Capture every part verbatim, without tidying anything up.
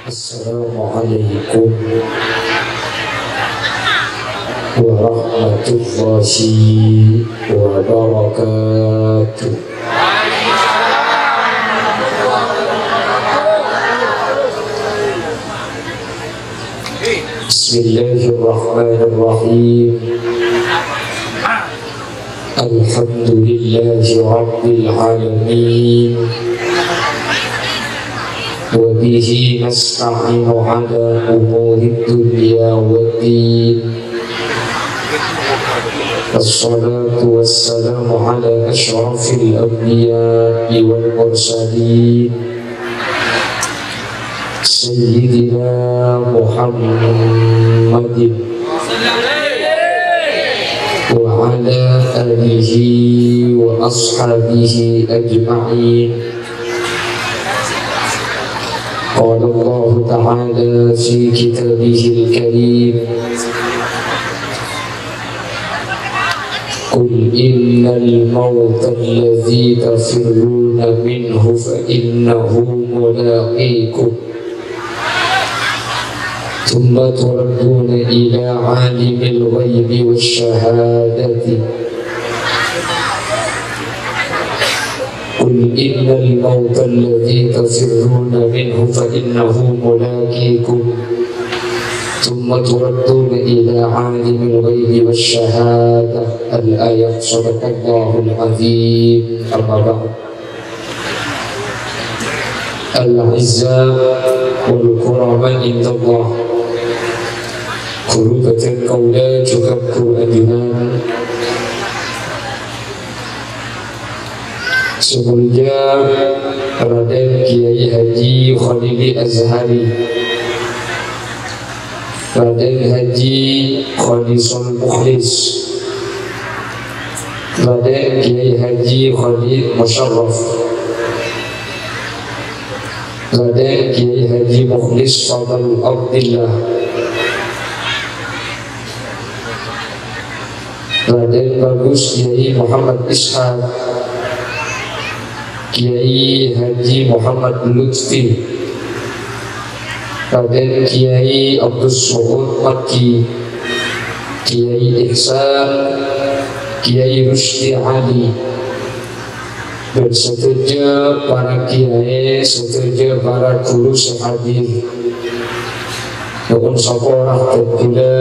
Assalamualaikum warahmatullahi wabarakatuh. Bismillahirrahmanirrahim. Alhamdulillahirabbil alamin. Wa bihi nasta'inu ala umurid dunya waddin. Wassalatu wassalamu ala asyrafil anbiya'i wal mursalin. Sayyidina Muhammadin wa ala alihi wa ashabihi ajma'in. Qala Allahu ta'ala fi kitabihil karim, "Qul innal mautal ladzi tafirruna minhu fa innahu mulaqikum, tsumma turadduna ila alimil ghaibi wasyahadati." Qul innal mautal ladzi tafirruna minhu fa innahu mulaqikum, tsumma turadduna ila alimil ghaibi wasyahadah. Al-ayah. Shadaqallahul azim. Amma ba'd. Al-a'izza wal kurama indallah. Ghuru bhâdhân kaulâ, jhughân ghuru ajunan. Sè molja Raden Kiai Haji Khalili Azhari, Raden Haji Khalisul Mukhlis, Raden Kiai Haji Khalid Musyarraf, Raden Kiai Haji Mukhlis Fadl Abdillah, Raden Bagus Kiai Muhammad Ishak, Kiai Haji Muhammad Lutfi, Raden Kiai Abdus Su'ud Makki, Kiai Ihsan, Kiai Rusdi Ali, bân sadhâjâ para kiai, sadhâjâ para ghuru sè hadir. Nyo'on sapora, bân kaulâ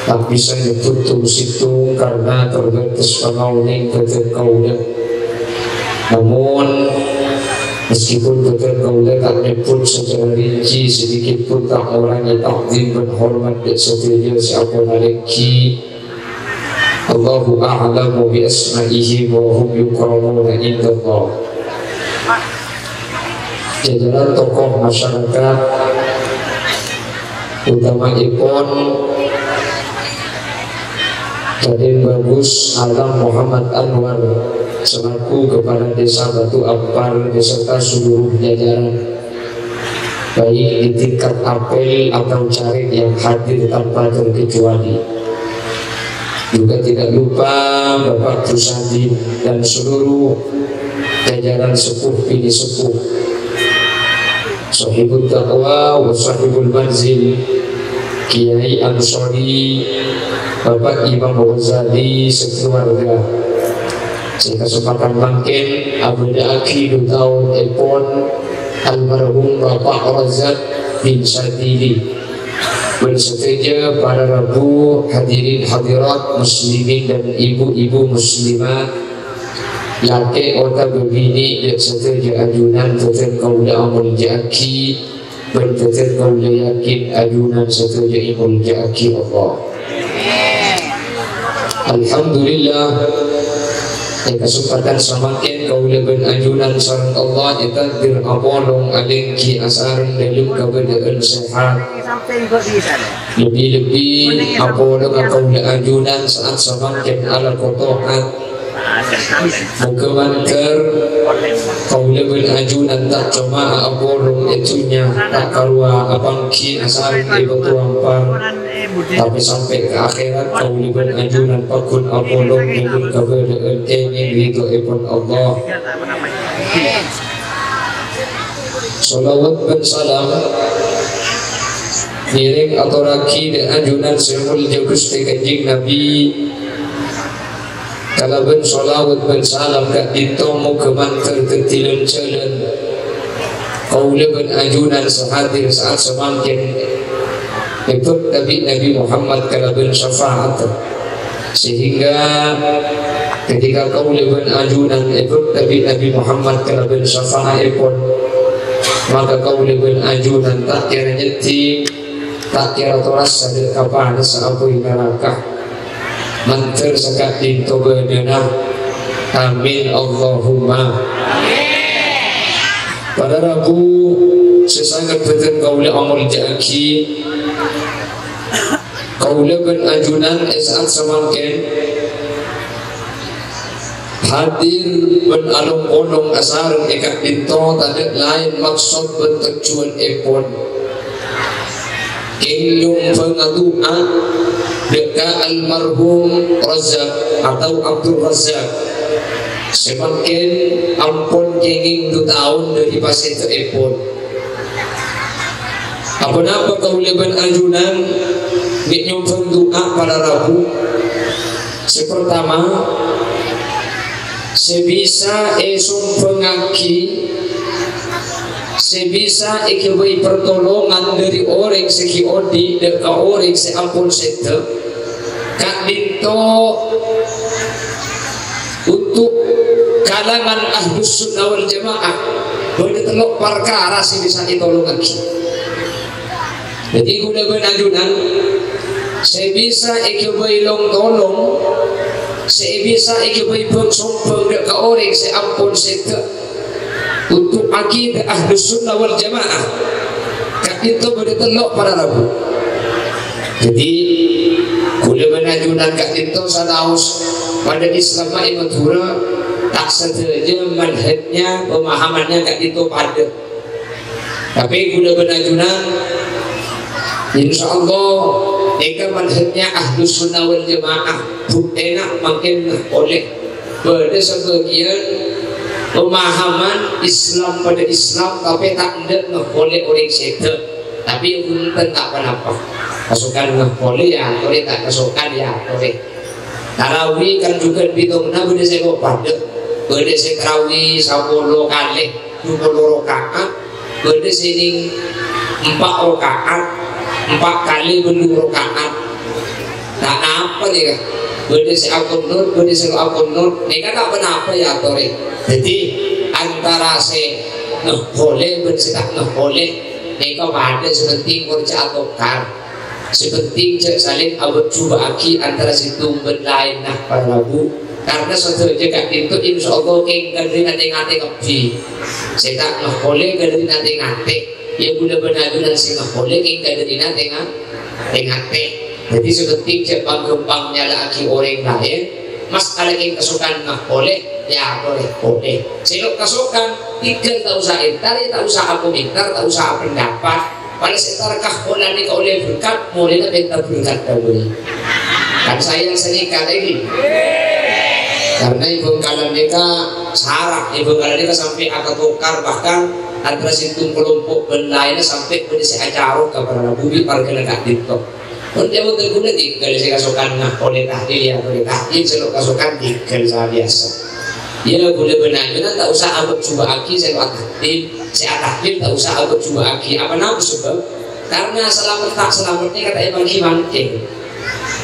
ta' bisa nyebbhut tong-settong karna terbatas pangaonèng bhâdhân kaulâ. Namun, meskipun bhâdhân kaulâ ta' nyebbhut secara rinci, sedikit pun ta' ngorangè ta'zim bân hormat dâ' sadhâjâ sè aponalangghi. Allahu a'lamu bi asma'ihim wa hum yukramuna indallah. Jajaran tokoh masyarakat, utama'èpon Raden Bagus Alam Muhammad Anwar selaku Kepala Desa Batu Ampar beserta seluruh jajaran, baik di tingkat apel atau caleg yang hadir tanpa terkecuali. Juga tidak lupa Bapak Rusadi dan seluruh jajaran sepuh bini sepuh, Sohibul Taqwa wa Sohibul Manzil, Kiai Ansori, Bapak Imam Ghazali sekeluarga. Sè kasempadhân mangkèn abâdâ'aghi dhu taon èpon almarhum Bapak Razak bin Sadili. Bân sadhâjâ para rabu, hadirin hadirat muslimin dan ibu-ibu muslimat, lakè' otabâ binè', dâ' sadhâjâ ajunan bhâdhân kaulâ amoljâ'aghi, bân bhâdhân kaulâ yakin ajunan sadhâjâ èmoljâ'aghi Allah. Alhamdulillah, è kasempadhân samangkèn kaulâ bân ajunan sareng Allah ètakdir apolong alèngghi asareng dâlem kabâdâ'ân sehat. Lebbi-lebbi apolong kaulâ ajunan sa'at samangkèn alako to'at. Moghâ mandhâr kaulâ bân ajunan ta' coma apolong è dhunnya, ta' karowa apangghi asareng è Batu Ampar, tapè sampè' ka akhèrat kaulâ bân ajunan pagghun apolong dâlem kabâdâ'ân kèngèng ridhoèpon Allah. Shalawat bân salam ngèrèng atorraghi dâ' ajunan sè molja Ghustè Kanjeng Nabi, kalabân shalawat bân salam ka'dinto moghâ mandhâr dhâddhi lan-jhâlân kaulâ bân ajunan sè hadir sa'at samangkèn èbhâkta bi' Nabi Muhammad kalabân syafa'at. Sehingga ketika kaulâ bân ajunan èbhâkta bi' Nabi Muhammad kalabân syafa'aèpon, maka kaulâ bân ajunan ta' kèra nyeddhi, ta' kèra torassa dâ' ka panassa apoy naraka. Mandhâr saka'dinto bâdâna. Amin, Allahumma. Para rabu sè sanget bhâdhân kaulâ amolja'aghi, kaulâ bân ajunan è sa'at samangkèn hadir bân along-polong asareng è ka'dinto tadâ' laèn maksod bân tojjhuwânèpon kèng nyombhângnga du'a dâ' ka almarhum Razak atau Abdul Razak sè mangkèn ampon kèngèng du taon dâri pasèdhâèpon. Aponapa kaulâ bân ajunan mè' nyombhâng du'a para rabu? Sè partama, sè bisa èsombhângaghi, sè bisa èghâbây partolongan dâri orèng sè ghi' odi' dâ' ka orèng sè ampon sèdhâ, ka'dinto untuk kalangan Ahlus Sunnah wal Jamaah, bâdâ tello' parkara sè bisa ètolongaghi. Dhâddhi, kaulâ bân ajunan sè bisa èghâbây long-tolong, sè bisa èghâbây bhâng-sombhâng dâ' ka orèng sè ampon sèdhâ, untuk akidah Ahlus Sunnah wal Jamaah, ka'dinto bâdâ tello' para rabu. Dhâddhi, kaulâ bân ajunan ka'dinto sanaos padâ Islam è Madhurâ, ta' sadhâjâ manhajnya, pemahamannya ka'dinto padâ. Tapè kaulâ bân ajunan, insyaallah, nèka manhajnya Ahlus Sunnah wal Jamaah, buktèna mangkèn polè. Bâdâ sabâgiyân pemahaman Islam padâ Islam, tapè ta' endâ' ngapolè orèng sèdhâ. Tapè bhunten ta' ponapa. Kasokan ngapolè ya atorè, ta' kasokan ya atorè. Tarawih kan jhughân pèttongnga bâdâ sè lo' padâ. Bâdâ sè tarawih sapolo kalè, dupolo raka'at. Bâdâ sè nèng empa' raka'at, empa' kalè bâllu' raka'at. Ta' napa nèka. Bâdâ sè aqonut, bâdâ sè lo' aqonut. Nèka ta' ponapa ya atorè. Dhâddhi, antara sè ngapolè bân sè ta' ngapolè, nèka padâ, sè pentèng mon jhâ' atokar. Sè pentèng jhâ' salèng abâ'-jhubâ'âghi antara sèttong bân laènna para rabu. Karna sadhâjâ ka'dinto insyaallah kèng kadârina tè-ngatè kabbhi. Sè ta' ngapolè kadârina tè-ngatè. Ya, kaulâ bân ajunan sè ngapolè kèng kadârina tè-nga-, tè-ngatè. Dhâddhi, sè pentèng jhâ' pang-ghâmpang nyala'aghi orèng laèn. Masalah kèng kasokan ngapolè, ya polè-polè. Sè lo' kasokan, tinggal ta' osa èntar, ya ta' osa akomentar, ta' osa apendapat. Padahal sè èntar ka polana kaulâ berkat, molèna pènta berkat kaulâ. Kan sayang sanèka lagi. Karna è Bhângkalan nèka sara, è Bhângkalan nèka sampè' akatokar, bahkan antara sèttong kelompok bân laènna sampè' bâdâ sè acarok ka para rabu bi' parkara ka'dinto. Mon jhâ' bhunten kaulâ tinggal sè kasokan ngapolè tahlil, ya polè tahlil, sè lo' kasokan tinggal sabiyasa. Ya, kaulâ bân ajunan ta' osa abâ'-jhubâ'âghi sè lo' atahlil, sè atahlil ta' osa abâ'-jhubâ'âghi. Apa napa sabâb? Karna salamet ta' salamet nèka ta' èpangghi mangkèn.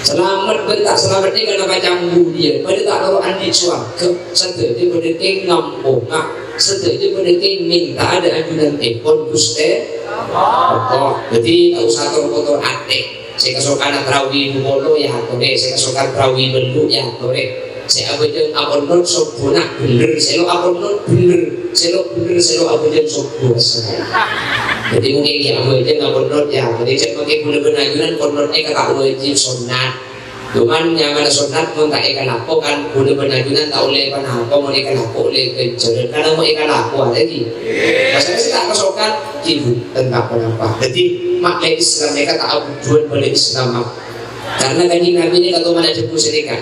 Salamet bân ta' salamet nèka napa canggu dhiyâ, padâ ta' noro' andi' sowarghâ, sadhâjâ padâ kèng ngamponga, sadhâjâ padâ kèng mènta'a dâ' ajunanèpon Ghustè Allah. Dhâddhi, ta' osa tor-kotor atè. Sè kasokan tarawih dupolo, ya atorè. Sè kasokan tarawih bâllu', ya atorè. Sè abhâjâng aqonut sobbhuna bhender, sè lo' aqonut bhender, sè lo' bhender, sè lo' abhâjâng sobbhu. Dhâddhi, mungkin ya abhâjâng aqonut, ya. Dhâddhi, cè' mangkèn kaulâ bân ajunan qonut nèka ta' wajib, sonnat. Cuman, nyamana sonnat, mon ta' èkalako, kan, kaulâ bân ajunan ta' ollè ponapa, mon èkalako ollè ghânjhârân. Karna mon èkalako, adâ ghi. Masalah sè ta' kasokan, ghi bhunten ta' ponapa. Dhâddhi, ma'lè Islam nèka ta' abhudhuwân bâlâ Islam, Mak. Karna Kanjeng Nabi nèka toman adhâbu sanèka.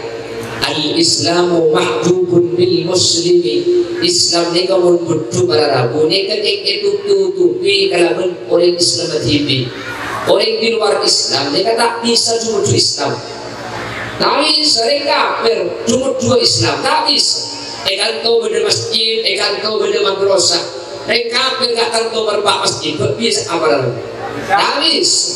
Al-Islamu mahjubun bil muslimi. Islam nèka mon bhuddhu para rabu, nèka kèng ètutupi kalabân orèng Islam dhibi'. Orèng di luar Islam nèka ta' bisa jhumudhu Islam. Ta' bisa, rèng kafir jhumudhu Islam, ta' bisa. È kanto bâdâ masjid, è kanto bâdâ madrasah. Rèng kafir ta' kanto marbâ' masjid, bâ' bisa apa? Ta' bisa.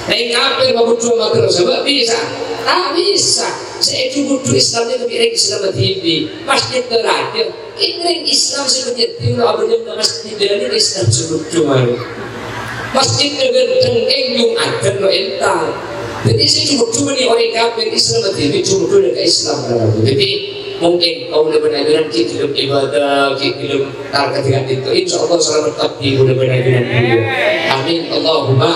Rèng kafir mabudhu madrasah, bâ' bisa? Ta' bisa. Sè èjhumudhu Islam nèka bi' rèng Islam dhibi'. Masjid terajâ. Kèng rèng Islam sè bâdâ di luar abâdâ ka masjid, dhâddhi Islam sè bhudhu marè. Masjid ghândhâng, kèng Jum'adhân lo' entar. Dhâddhi sè jhumudhu bânnè orèng kafir, Islam dhibi' jhumudhu ka Islam. Dhâddhi mungkin kaulâ bân ajunan ghi' ghellem ibadah, ghi' ghellem Tarèka dhâ' ka'dinto, insyaallah salamet kabbhi kaulâ bân ajunan. Amin, Allahumma.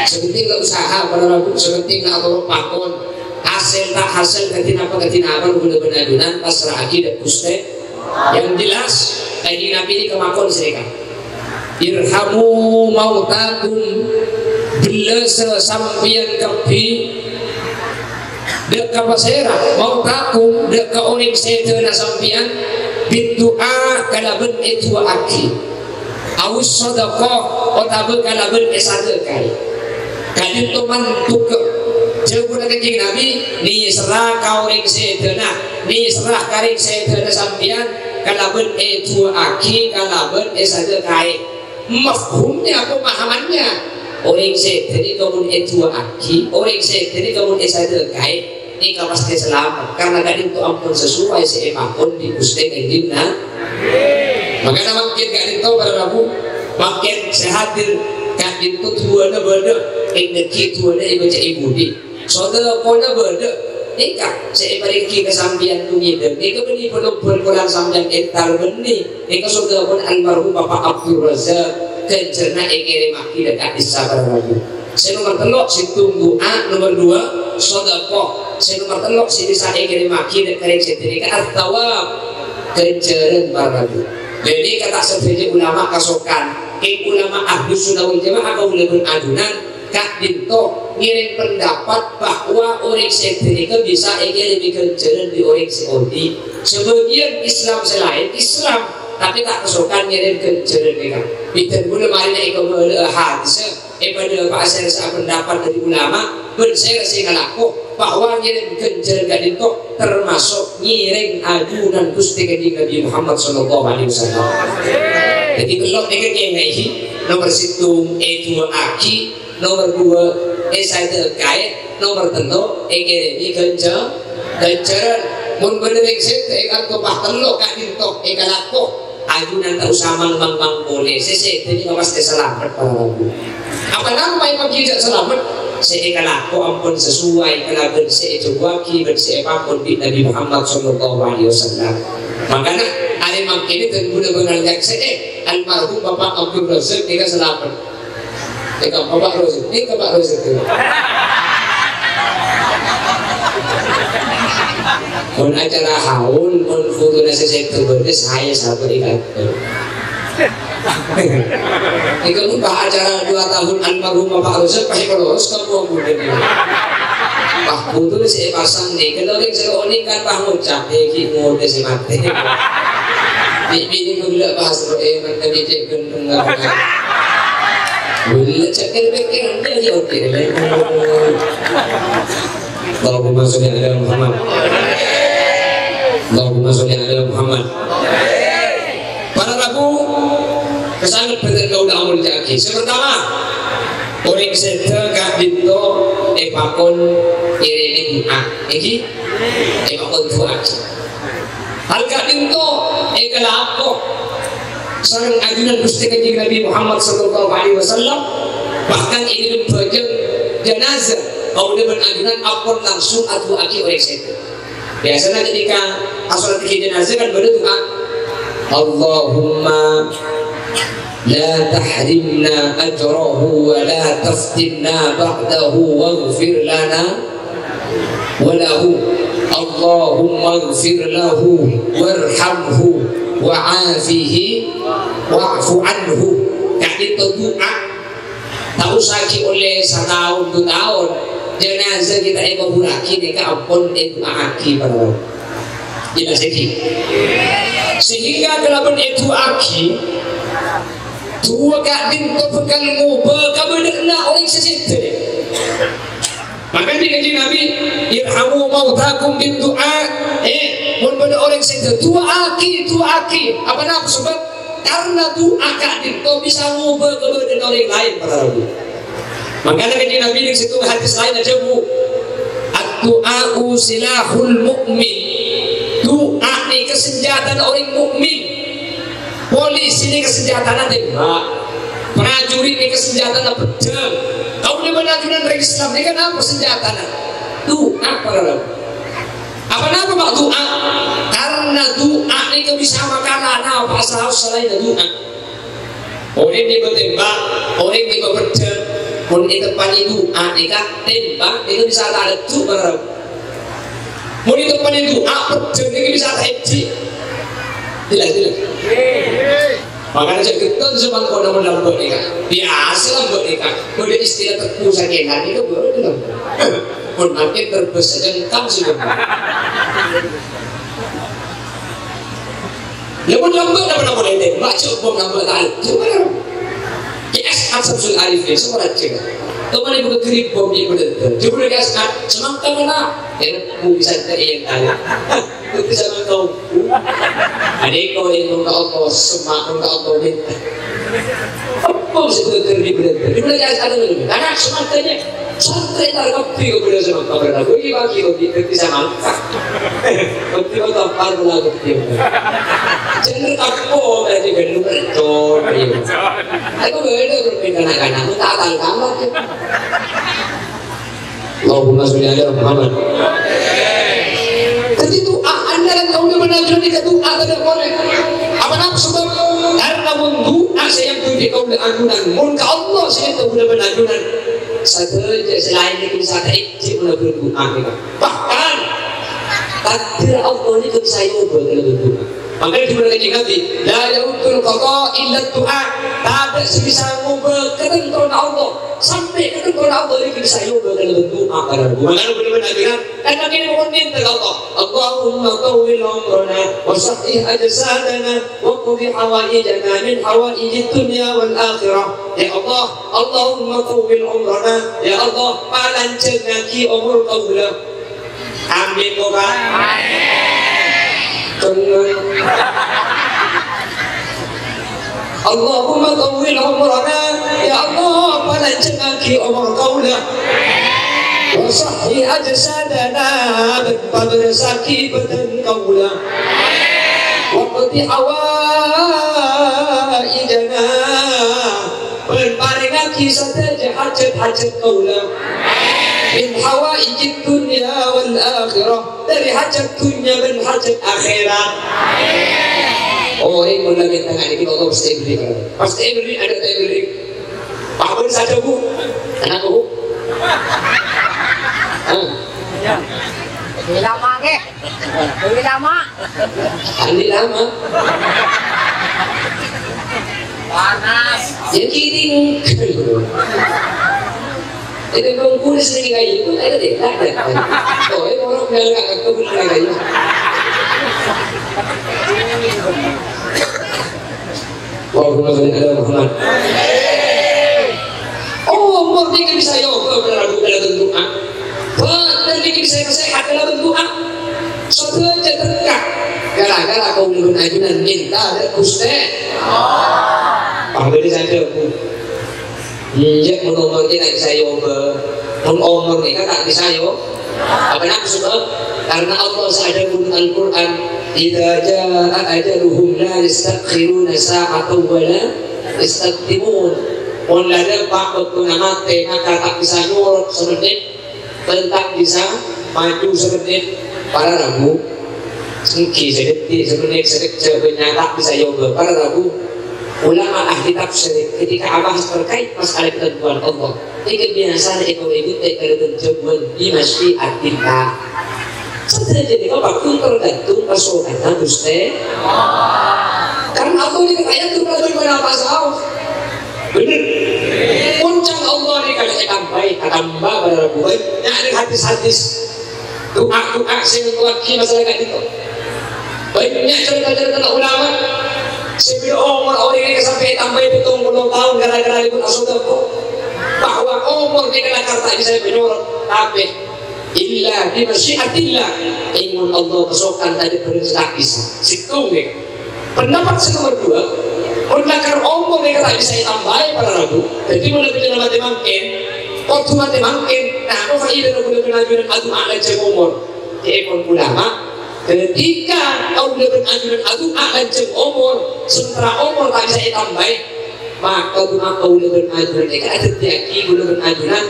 Sè pentèng la usaha para rabu, sè pentèng la atoro' pakon. Hasèl ta' hasèl, dhâddhi napa dhâddhi napa, kaulâ bân ajunan pasra'aghi dâ' Ghustè. Yang jelas, Kanjeng Nabi nèka makon sanèka, "Irhamu mautakum," bellâsâ sampèyan kabbhi. Dâ' ka pasèra? "Mautakum," dâ' ka orèng sèdhâna sampèyan, "biddu'a," kalabân èdu'aaghi, "awis shadaqah," otabâ kalabân èsadhâkaè. Ka'dinto mantuka. Dhâbuna Kanjeng Nabi, "Nèserra ka orèng sèdhâna, nèserra ka rèng sèdhâna sampèyan, kalabân èdu'aaghi, kalabân èsadhâkaè." Mafhumnya, pemahamannya, orèng sèdhâ nèka mon èdu'aaghi, orèng sèdhâ nèka mon èsadhâkaè, nèka pastè salamet, karna ka'dinto ampon sesuai sè èpakon bi' Ghustè Kanjeng Nabi. Mangkana mangkèn ka'dinto para rabu, mangkèn sè hadir ka'dinto du'âna bâdâ, èngghâ du'âna èbâca è budi. Sodâkona bâdâ. Nèka sè èparèngaghi ka sampèyan, Umi, dhâ' nèka bânnè polong bân polana sampèyan entar bânnè. Nèka sodâkona almarhum Bapa' Abdul Razak, ghânjhârânna èkèrèmmaghi dâ' ka'dissa' para rabu. Sè nomer tello', sèttong du'a, nomer duwâ', sodâko. Sè nomer tello' sè bisa èkèrèmmaghi dâ' ka rèng sèdhâ nèka, as-sawab, ghânjhârân para rabu. Dhâddhi, kata sadhâjâ ulama kasokan, kèng ulama Ahlus Sunnah wal Jamaah kaulâ bân ajunan, ka'dinto ngèrèng pendapat bahwa orèng sèdhâ nèka bisa èkèrèmè ghânjhârân bi' orèng sè odi'. Sabâgiyân Islam sè laèn Islam, tapè ta' kasokan ngèrèm ghânjhârân nèka. Bhidhân kaulâ marèna èkabâlâ'â hadissa, èpadâpa'a sèra sè apendapat dhâri ulama, bân sèra sè ngalako bahwa ngèrèm ghânjhârân ka'dinto termasuk ngèrèng ajunan Ghustè Kanjeng Nabi Muhammad sallallahu alaihi wasallam. Dhâddhi, tello' nèka kèngèngè, nomer sèttong èdu'aaghi, nomer duwâ', èsadhâkaè. Nomer tello', èkèrèmè ghânjhâ-, ghânjhârân. Mon bâdâ rèng sèdhâ èkanto pas tello' ka'dinto èkalako, ajunan ta' osa mang-mang-mang polè. Sè sèdhâ nèka pastè salamet, para rabu. Apa namanya èpaghi jhâ' salamet? Sè èkalako ampon sesuai kalabân sè èjhâbuwâghi bân sè èpakon bi' Nabi Muhammad sallallahu alaihi wasallam. Mangkana, arè mangkèn dhân kaulâ bângal nyaksè'è, almarhum Bapa' Abdul Razak nèka salamet. Nèka Bapa' Rozak, nèka Bapa' Rozak. Mon acara haul, mon fotona sè sèttong bâdâ, saya sabar ikan. Nèka mon pas acara dua tahun almarhum Bapa' Rozak, pas kalau harus kamu muda. Pas foto sè pasang nèka, lorèng sè oning kan pas ngucap, "Eh, ki muda sè matè." Bi-, bini gula pas roh, eh, mantep cek Wala cakir pikir dia ya oke. Allahumma sholli ala Muhammad. Allahumma sholli ala Muhammad. Para rabu, kasanget bhâdhân kaulâ amoljâ'aghi. Sè pertama, orèng sèdhâ ka'dinto èpakon ngèrèmè du'a. Èngghi? Èpakon du'a. Hal ka'dinto èkalako sareng ajunan Ghustè Kanjeng Nabi Muhammad sallallahu alaihi wasallam, bahkan è dhâlem bhâjâng janazah, kaulâ bân ajunan ampon langsung adu'aaghi orèng sèdhâ. Biyasana ketika asolattaghi janazah kan bâdâ du'a, "Allahumma la tahrimna ajrahu wa la taftinna ba'dahu waghfir lana wa lahu. Allahumma ighfir lahu warhamhu wa afihi wa'fu anhu." Ka'dinto du'a. Ta' osa ghi' ollè sataon, du taon. Jenazah kita èkobhurraghi nèka ampon èdu'aaghi, para rabu. Jelas iki. Sehingga kalabân èdu'aaghi, du'a ka'dinto bhâkal ngobâ kabâdâ'ânna orèng sè sèdhâ. Makanya Kanjeng Nabi, "Irhamu mautakum bid du'a." Eh, mon bâdâ orèng sèdhâ, du'aaghi, du'aaghi. Apa napa sebab? Karena du'a ka'dinto bisa ngobâ kabâdâ'ânna orèng laèn, para rabu. Mangkana Kanjeng Nabi neng sèttong hadis laèn adhâbu, "Ad-du'a'u silahul mu'min." Du'a nèka sanjhâtana orèng mukmin. Polisi nèka sanjhâtana tembhâk. Prajurit nèka sanjhâtana pedhâng. Kaulâ bân ajunan rèng Islam nèka napa sanjhâtana? Du'a, para rabu. Apa napa, Pak, du'a? Karena du'a nèka bisa makala napa saos salaènna du'a. Orèng nèka tembhâk, orèng nèka pedhâng, mon èteppa'è du'a nèka, tembhâk nèka bisa ta' leddu, para rabu. Mon èteppa'è du'a, pedhâng nèka bisa ta' èjhi'. Jelas, jelas. Makanya jhâ' ghetton sè mangkona mon lambâ' nèka. Biyasa lambâ' nèka. Bâdâ istilah tekku sakèngan nèka bâdâ lambâ'. Mon makin terbes saja engkang sih. Ya, mon lambâ' napa-napa lèlè, Mbak, coba lambâ' tahu. Coba. Ki As'ad Samsul Arifin, sama aja. Kemana buka keribong di bener. Coba lagi As'ad, semangka mana? Ya, mau bisa cari yang tahu. Itu sama kau. Ada kau yang minta Allah, semua minta Allah minta. Apa sih itu keribong? Di bener As'ad itu. Karena semangkanya Santrè ta' kabbhi kok bâdâ sè mangkat bârâmpa. Iyâ, bagi kok gitu bisa mangkat. Bukti kok tampar pula bukti. Jangan kapok aja kan lu percon. Aku bâdâ kok kanak-kanak, tak tangkap. Allahumma sholli ala Muhammad. Jadi du'a, andalan kaulâ bân ajunan nèka du'a tadâ' polè. Apa napa sebab? Karena mon du'a sè èangghep kaulâ ajunan, mon ka Allah sè èangghep kaulâ bân ajunan. Sadhâjâ sè laèn nèka bisa ta' èjhi' mon la bân du'a nèka. Bahkan, takdir Allah nèka bisa èobâ kalabân du'a. Mangkana dhâbuna Kanjeng Nabi, "La yaruddul qada illa du'a." Tadâ' sè bisa ngobâ katantona Allah. Sampè' katantona Allah nèka bisa èobâ kalabân du'a, para rabu. Mangkana bân-bân ajunan, kan makin mon minta ka Allah, "Allahumma tawwil umrana wa sahhih ajsadana." Waqdi hawaijana min hawaijid dunya wal akhirah. Ya Allah, Allahumma tawwil umrana. Ya Allah, palanjhângaghi omor kaulâ. Amin, Bapak. Tenang. Allahumma tawwil umrana. Ya Allah, palanjhângaghi omor kaulâ. Wa sahhi ajsadana, bân pabârâsaghi bhâdhân kaulâ. Waqdi hawaijana, bân parèngaghi sadhâjâ hajat-hajat kaulâ. Min hawaijid dunya wal akhirah, dâri hajat dhunnya bân hajat akhèrat. Oh, mon la mènta nèka Allah pastè èberri'. Pastè èberri', ada tak èberri'. Pak Bun saja, Bu. Kenapa, Bu? Hah? Lama, nggih. Ini lama. Ini lama. Panas. Ya, kidding. Ini bangku di sini kayak itu, kayak deh, kayak deh. Oh, ini orang bilang nggak ngaku, bener kayak itu. Allahumma shalli ala Muhammad. Oh, omor nèka bisa èobâ kalabân du'a. Bhâdhân nèka bisa èpasèhat kalabân du'a. Sadhâjâ berkah. Gara-gara kaulâ bân ajunan minta dâ' Ghustè. Paham ini saja, Bu. Enjâ', mon omor nèka ta' bisa èobâ. Mon omor nèka ta' bisa èobâ. Apa napa sebab? Karena Allah sè adhâbu è Al-Qur'an, "Idza jaa ajaluhum la yastakhiruna sa'atan wa la yastaqdimun." Mon la nèpa' bâktona matè, maka ta' bisa nyorot samènèt, bân ta' bisa maju samènèt. Para rabu, sènggi sadhâddhi samènèt, sakejjhâ' bânnya' ta' bisa èobâ. Para rabu, ulama ahli tafsir ketika abahas terkait masalah ketentuan Allah, Nèka biyasana èkorè bhuntè' kalabân jhâbuwân bi masyiatillah. Sadhâjâ nèka pagghun tergantung kasokanna Ghustè. Karna Allah nèka ta' èatur kalabân manapasaos. Bhender. Mon can Allah nèka ta' ètam-, Baik, atamba para rabu. Bânnya' nèng hadis-hadis, du'a-du'a sè ngèntoaghi masalah ka'dinto. Bânnya' carèta-carètana ulama sè bilâ omor orèng nèka sampè' ètambâi pitung polo taon ghârâ-ghârâ rèbut asodako. Bahwa omor nèka lakar ta' bisa èpanyoro, tapè illa bi masyiatillah, èngon Allah kasokan tadâ' bhârâng sè ta' bisa. Sèttong nèka. Pendapat sè nomer duwâ', mon lakar omor nèka ta' bisa ètambâi para rabu, dhâddhi mon abdhina matè mangkèn, kodhu matè mangkèn, nah, apa faidana kaulâ bân ajunan adu'a lanjhâng omor? Ca'èpon ulama, ketika kaulâ bân ajunan adu'a lanjhâng omor, sementara omor ta' bisa ètambâi, maka du'a kaulâ bân ajunan nèka adhâddhiyâghi kaulâ bân ajunan,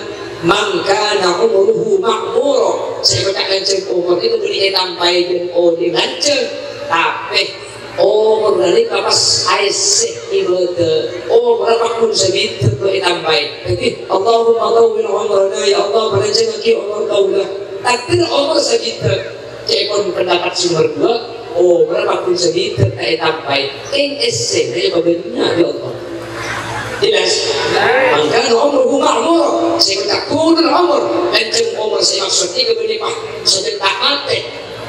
"Man kana umruhu ma'mura." Sè èkoca' lanjhâng omor nèka bânnè ètambâi bân orèng lanjhâng, tapè omor ghânèka pas aèssè ibâdâ, omorra pagghun sabidhâk lo' ètambâi. Dhâddhi, "Allahumma tawwil umrana," ya Allah, palanjhângaghi omor kaulâ. Takdir omor sabidhâk. Ca'èpon pendapat sè nomer duwâ', omorra pagghun sabidhâk ta' ètambâi. Kèng èssèna èpabânnya', ya Allah. Jelas? Man kana umruhu ma'mura. Sè èkoca' tulul omor, lanjhâng omor sè èmaksod nèka bânnè pas sajân ta' matè.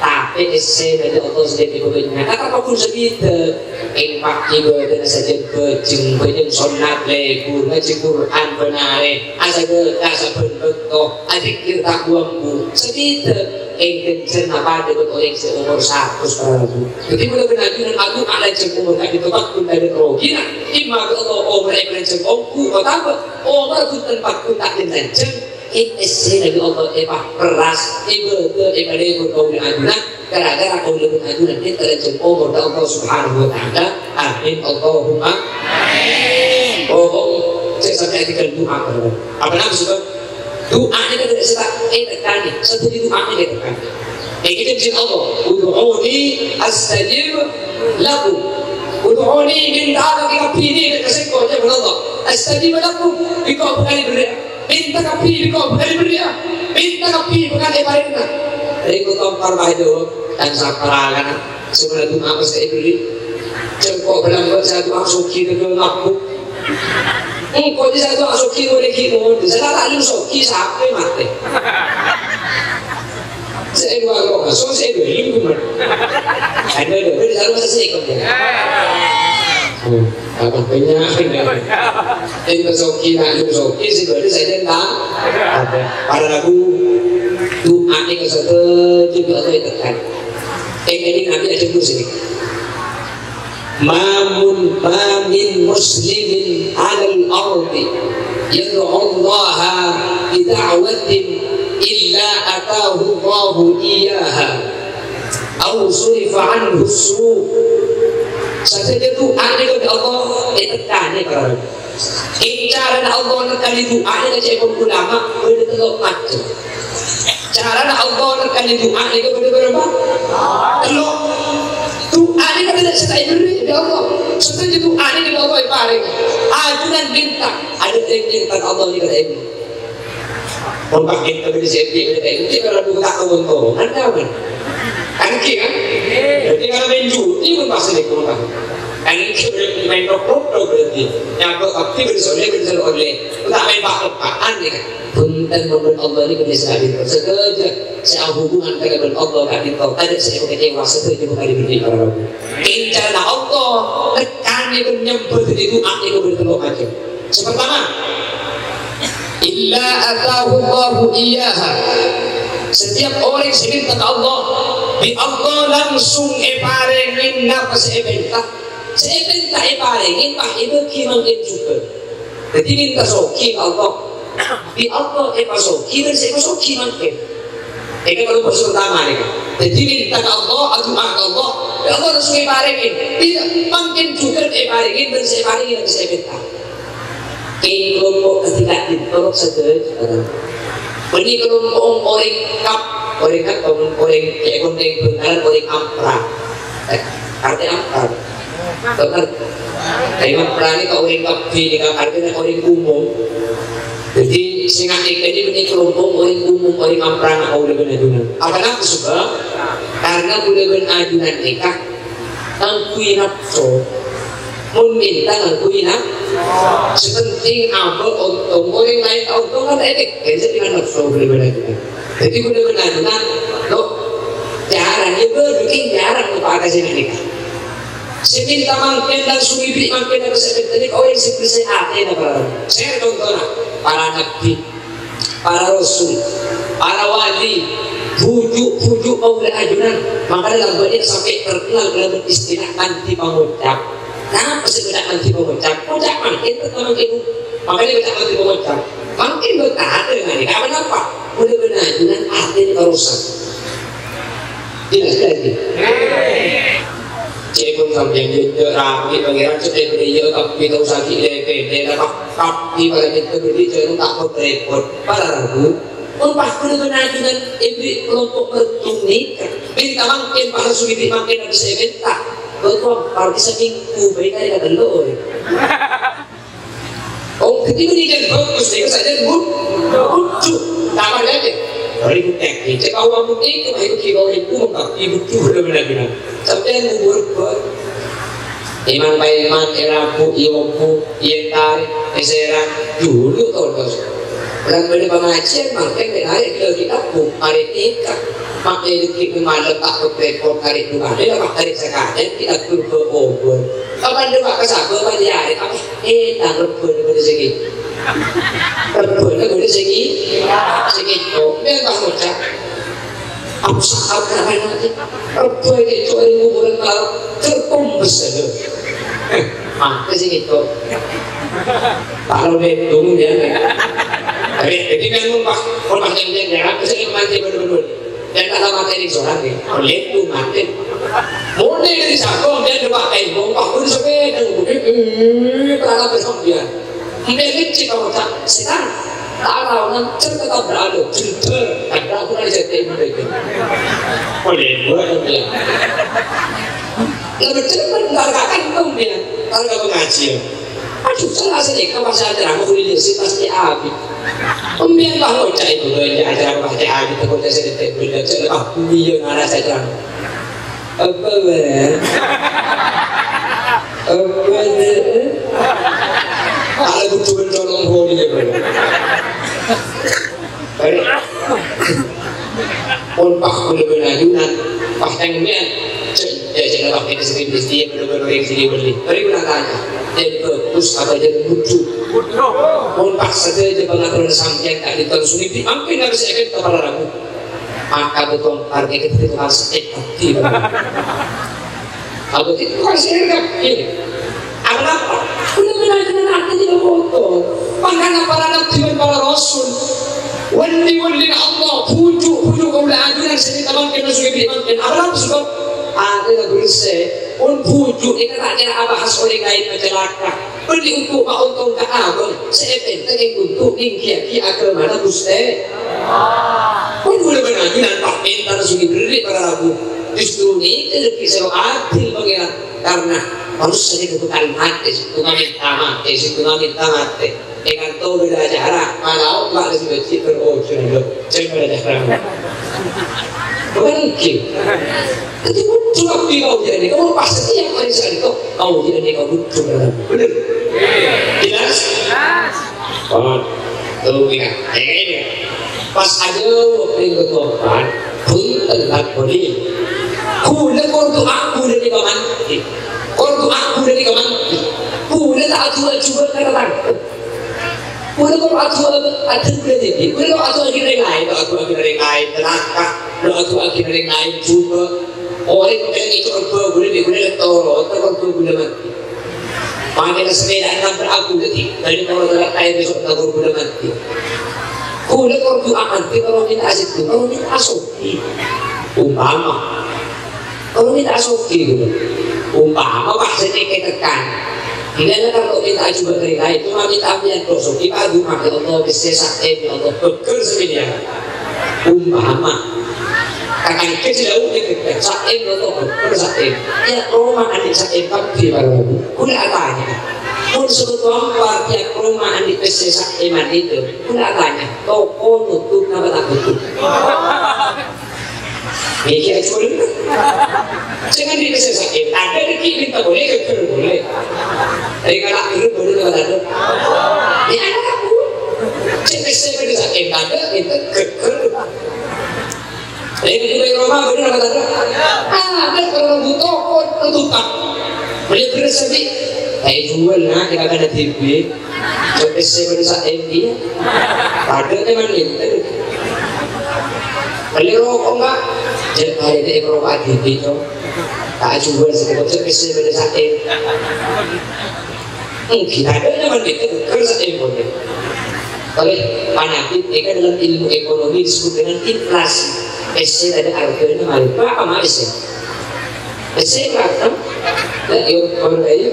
Tapè èssèna, ya Allah, sajân èpabânnya'. Kata pagghun sabidhâk, ènpa' ibâdâna sajân bhâjheng, bhâjheng sonnat lebur, ngajhi Qur'an bân arè, asadhekah sabbhân bâkto, adzikkèr ta' bu-ambu. Sabidhâk, èngghenjhâna padâ bân orèng sè omor satos para rabu. Dhâddhi, kaulâ bân ajunan adu'a lanjhâng omor ka'dinto pagghun tadâ' rogina. Imma bi' Allah omorra èpalanjhâng ongghu otabâ omorra bhunten pagghun ta' lanjhâng. Èessèna bi' Allah èpaperras, ibâdâ èpalebur kaulâ ajunan, gara-gara kaulâ bân ajunan èntar lanjhâng omor dâ' Allah Subhanahu wa Ta'ala. Amin, Allahumma amin. Pokok sè sampè' adhighâl du'a. Apa namanya sebab du'a nèka tadâ' sè ta' ètekkanè, sadhâjâ du'a nèka ètekkanè. Èngghi jhânjhina Allah, "Ud'uni astajib lakum." "Ud'uni," mènta'a kabbhi nèka ka Sèngko', jhâ' bân Allah. "Astajib lakum," bi' engko' bhâkal èberri'â. Mènta kabbhi, bi' engko' bhâkal èberri'â. Mènta kabbhi, bhâkal èparèngana. Rèng Kotompar pas èjâwâb, "Tang sapara kana, sè mara du'a pas ta' èberri'. Sèngko' bâlâmbâ' sè adu'a soghi tèghâl ngabbhu. Engko' jâ' sè adu'a soghi ngolèngè mon, sè ta' lem soghi sapè matè." Sè èdu'a kok, so sè èdu'a lem ghuman. Ada, ada, ada, ada, ada, ada, ada, ada. Hmm, apa bânnya', bânnya'. Ènta soghi, na' ènta soghi, sè bâdâ sajân ta'. Ada. Para rabu, du'a nèka sadhâjâ bi' Allah ètekkan. Èngèng Nabi adhâbu sini. Ma mun, ma min muslimin alal ardi yad'ullaha bida'watin illa atahu Allahu iyyaha. Au surifa anhu su'. Sadhâjâ du'a nèka bi' Allah ètekkanè, para rabu. Carana Allah nekkanè du'a nèka ca'èpon ulama bâdâ tello' macem. Carana Allah nekkanè du'a nèka bâdâ bârâmpa? Tello'. Du'a nèka tadâ' sè ta' èberri' bi' Allah. Sadhâjâ du'a nèka bi' Allah èparèng. Ajunan mènta, adâ' rèng mènta ka Allah nèka ta' èberri'. Mon pas kita beli seti, beli teh, ini kalau buka tahun tuh, kan tahu kan? Kan gitu kan? Jadi kalau main judi pun pasti deh, kan? Kan itu berarti main rok-rok tuh berarti. Nyampe tapi beli sore, beli sore oleh. Enggak main pak-pakan nih kan? Punten, mon Allah ini kena sadhâjâ. Sadhâjâ sè ahubungan kalabân Allah ka'dinto, tadâ' sè èkecewa, sadhâjâ bhâkal èberri' para rabu. Èncarana Allah, nekkanè bân nyembâ dhâddhi du'a nèka bâdâ tello' macem. Sè partama, illa atahu Allahu iyyaha. Setiap orèng sè mènta ka Allah, bi' Allah langsung èparèngè napa sè èpènta. Sè èpènta èparèngè, pas èbâghi mangkèn jhughân. Dhâddhi mènta soghi ka Allah. Bi' Allah èpasoghi bân sè èpasoghi mangkèn. Nèka kalau pas pertama nèka. Dhâddhi mènta ka Allah, adu'a ka Allah. Ya Allah langsung èparèngè. Bi' mangkèn jhughân èparèngè bân sè èparèngè bân sè èpènta. Kèng kelompok ketiga itu sadhâjâ. Bânnè kelompok orèng kap, orèng kap, orèng cè' kontèng Bangkalan, orèng amprang. Eh, artè amprang. Bener. Orèng amprang nèka orèng kabbhi nèka artèna orèng umum. Dhâddhi, sè ngatèkè nèka bânnè kelompok orèng umum, orèng amprang, kaulâ bân ajunan. Apa namanya sebab? Karena kaulâ bân ajunan nèka ngangghuy napso. Mon mènta ngangghuy na-, sè pentèng abâ' ontong. Orèng laèn ta' ontong kan ètèk, ètèk dengan nafsu bhâlâ-bhâlâ jhughân. Dhâddhi bhâlâ-bhâlâ jhughân, lo, jhârâng, yâ, bâdâ kèng jhârâng napa ka sè ghânèka. Sè mènta mangkèn langsung èbèrri' mangkèn ka sè mènta nèka orèng sè bersè atèna, para. Sè contona, para nabbhi. Para rasul, para wali, bhuju'-bhuju' kaulâ ajunan, mangkana lambâ' nèka sampè' terkenal kalabân istilah anti pangocap. Napa sè bâdâ anti pangocap? Ngoca' mangkèn, ta' mangkèn. Mangkana ngoca' anti pangocap. Mangkèn bâdâ, napa? Bhâlâ-bhâlâ ajunan atèna karosak. Jelas kan? Cè'èpon sampèyan jhâ' rapi Pangèran sè bâdâ iyâ, tapè tao sakè' lè-, pèlè, napa? Tapè para mènta bâdâ jhâ' ta' pot-rèpot. Para rabu, mon pas bhâlâ-bhâlâ ajunan èbèrri' kelompok merdu nèka. Mènta mangkèn, pas langsung èbèrri' mangkèn, abis sè mènta. Bâto, pas bisa minggu, bhâi karè katello', ya. Oh, dhâddhi mendingan bagus, ya, saja bu-, bucu. Tambah lagi. Ribut teknik. Cek awak putih itu, ayo kita orang itu, tapi bucu benar-benar gimana? Sampai ngubur, buat. Imang paiman, elabu, iwobu, iyentar, eserang, dulu tolos. Orang beli pengajian, makin menarik ke kita, bu, hari ini, Kak. Makin dikit malem, tak repot, hari dua hari, apa hari sekalian, kita turba obor. Kapan dia pakai sabar, apa dia hari, apa? Eh, tak rebana bâdâ sè ngèco. Rebana bâdâ sè ngèco. Sè ngèco. Mènta ngoca'. Aku sakal karena nanti. Rebana ngèco, hari kuburan malam. Terkumpes aja. Mati sè ngèco. Kalau betung, ya. Tapi, jadi kan, Pak, kalau pas yang dia, aku sering mati bener-bener. Dan kalau mati ini seorang nih, oleh itu mati. Mulai dari sabong dan dua kain bongkok pun sepeda, eh, eh, eh, berangkat besok dia. Mulai licin kamu, Cak. Setan, tak tahu, nang, cerita tak berada, jender, ada aku dari jati ini, baik. Oleh dua, dia. Lebih cepat, ntar kakan, tuh, dia. Ntar kamu ngaji, ya. Aduh, salah sini, kamu saya terang, aku ini sih pasti habis. Embiyan, Pak, ngoca' itu, ya, acara Pak, ya, gitu, kok saya tidak boleh, saya, Pak, iya, ngarah saya terang. Apa, Bang? Apa, Bang? Kalau butuh mencolong, boleh, ya, Bang. Baik. Pon pas bhâlâ-bhâlâ ajunan, pas tèngghâl, jâ-, jâ-, jâ-, pas tèngghâl sè bâdâ, bhâlâ-bhâlâ orèng sè bâli. Mari kaulâ tanya, jhâ' bhâghus apa jhâ' budhu? Mon pas sadhâjâ pangatoran sampèyan ka'dinto sumèdi, ampon abis èkèn ka para rabu. Maka bhâkal artèna ka'dinto sè èkèn. Abdhi tukang sihir kabbhi. Arapa? Bhâlâ-bhâlâ ajunan atèna kotor. Mangkana para nabbhi bân para rasul, wali-walina Allah, bhuju'-bhuju' kaulâ ajunan sè ètamangkèn sè èbâghi mangkèn. Arapa sabâb? Atèna bersè. Mon bhuju' nèka ta' kèra abahas orèng laèn macalaka. Bânnè ontok maontong ka abâ', sè èpèntèng ontok nènggiyâghi aghâmana Ghustè. Pon bhâlâ-bhâlâ ajunan pas pènta sè èberri' para rabu. Justru nèka lebbi sè adil Pangèran, karna manusia nèka bhâkal matè, sèttong mènta matè, sèttong mènta matè. È kanto bâdâ acara, malau, Pak, lagi becik, terus, terus, terus, terus, terus. Bukan mungkin. Jadi, butuh tapi kau jadi, kamu pasti yang paling sekali kau, kau jadi, kau butuh dalam. Bener? Jelas? Jelas. Paham? Tuh, ya. Ini. Pas aja, waktu yang ketuapan, pun telat, boleh. Kula kordu aku dari kawan. Kordu aku dari kawan. Kula tak aju-aju, karena Kulâ kok adu'a, adu'a kulâ nèka. Kulâ kok adu'a ghi' orèng laèn, kok adu'a ghi' orèng laèn, tenaka. Kulâ adu'a ghi' orèng laèn jhughân. Orèng kok ngèco' rebbu kulâ, bi' kulâ lè toro, toro rebbu kulâ matè. Mangkèn sepèdâ nabrak aku, dhâddhi, bâli toro tara kaè besok toro kulâ matè. Kulâ kok du'a matè, karo mènta sèttong, karo mènta soghi. Umpama. Kalau mènta soghi, gitu. Umpama pas sè ètekan. Bilâna kan kok mènta jhughân rèng laèn, coma mènta ampèyan kok soghi, Pak, du'a, "Ya Allah, pèssè sa'em, ya Allah, bhâghâr samèyan." Umpama. Kakangkè sè dâ' ètekan, "Sa'em, ya Allah, bhâghâr sa'em." Ya, roma andi' sa'em kabbhi, para rabu. Kulâ atanya. Mon sè bâto ampar, ya, roma andi' pèssè sa'em andi' itu. Kulâ atanya. Toko nutup napa ta' nutup? Iki aja boleh. Jangan dikasih sakit. Ada rezeki minta boleh, geger boleh. Tapi kalau dulu boleh, kalau ada. Ya, ada aku. Jangan saya pada sakit. Ada minta geger. Tapi di rumah boleh, kalau ada. Ah, ada kalau butuh, kok tutupan. Boleh beres, tapi. Saya jual, nah, kita ada T V. Cok pèssè bâdâ sa'èmbi. Padâ è man lènter. Mellè roko', Ka'. Jâ' bâdâ è roko' adhibit, Cok. Ta' ajhuwâl sè cok pèssè bâdâ sa'èmbi. Èngghi, padâ è man lènter, ghâr sa'èmbi polè. Oleh Pak Nadim, ini kan dalam ilmu ekonomi disebut dengan inflasi. Pèssè tadâ' arghâna malè. Berapa, Mak, pèssè? Sè mateng. Lah, yo, baru aja.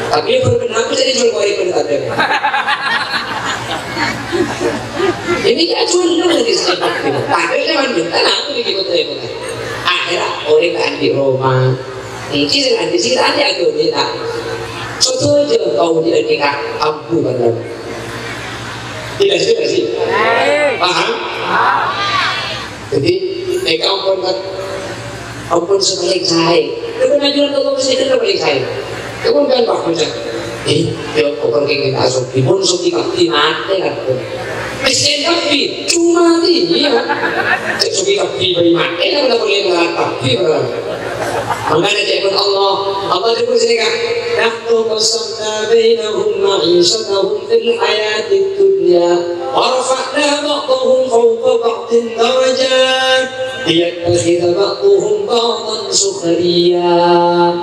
Tapi baru kenapa jadi jual kue pun ada. Ini ya jual dulu lagi saya. Padahal kan, kan aku lagi ikut saya, bukan. Akhirnya, oleh ke Andi Roma. Ini sih, Andi sih, Andi aku ini tak. Soto aja kau di Andi, Kak. Ambu, kan. Tidak sih, tidak sih. Paham? Jadi, èka ampon, Pak. Ampon sè palèng saè. Èpon ajunan Allah sè palèng saè. Èpon kan, Pak, bocah. Eh, yo, pokoknya kita sogi. Pon sogi kabbhi matè, kan. Miskin kabbhi, cuma iya. Cek sogi kabbhi, bâri' matè, kan, udah boleh melarat kabbhi, kan. Mangkana ca'èpon Allah, Allah dhâbuna sènèka, "Nahnu qasamna bainahum ma'isyatahum fil hayatid dunya, wa rafa'na ba'dahum fawqa ba'din darajat, liyattakhidha ba'duhum ba'dan sukhriya."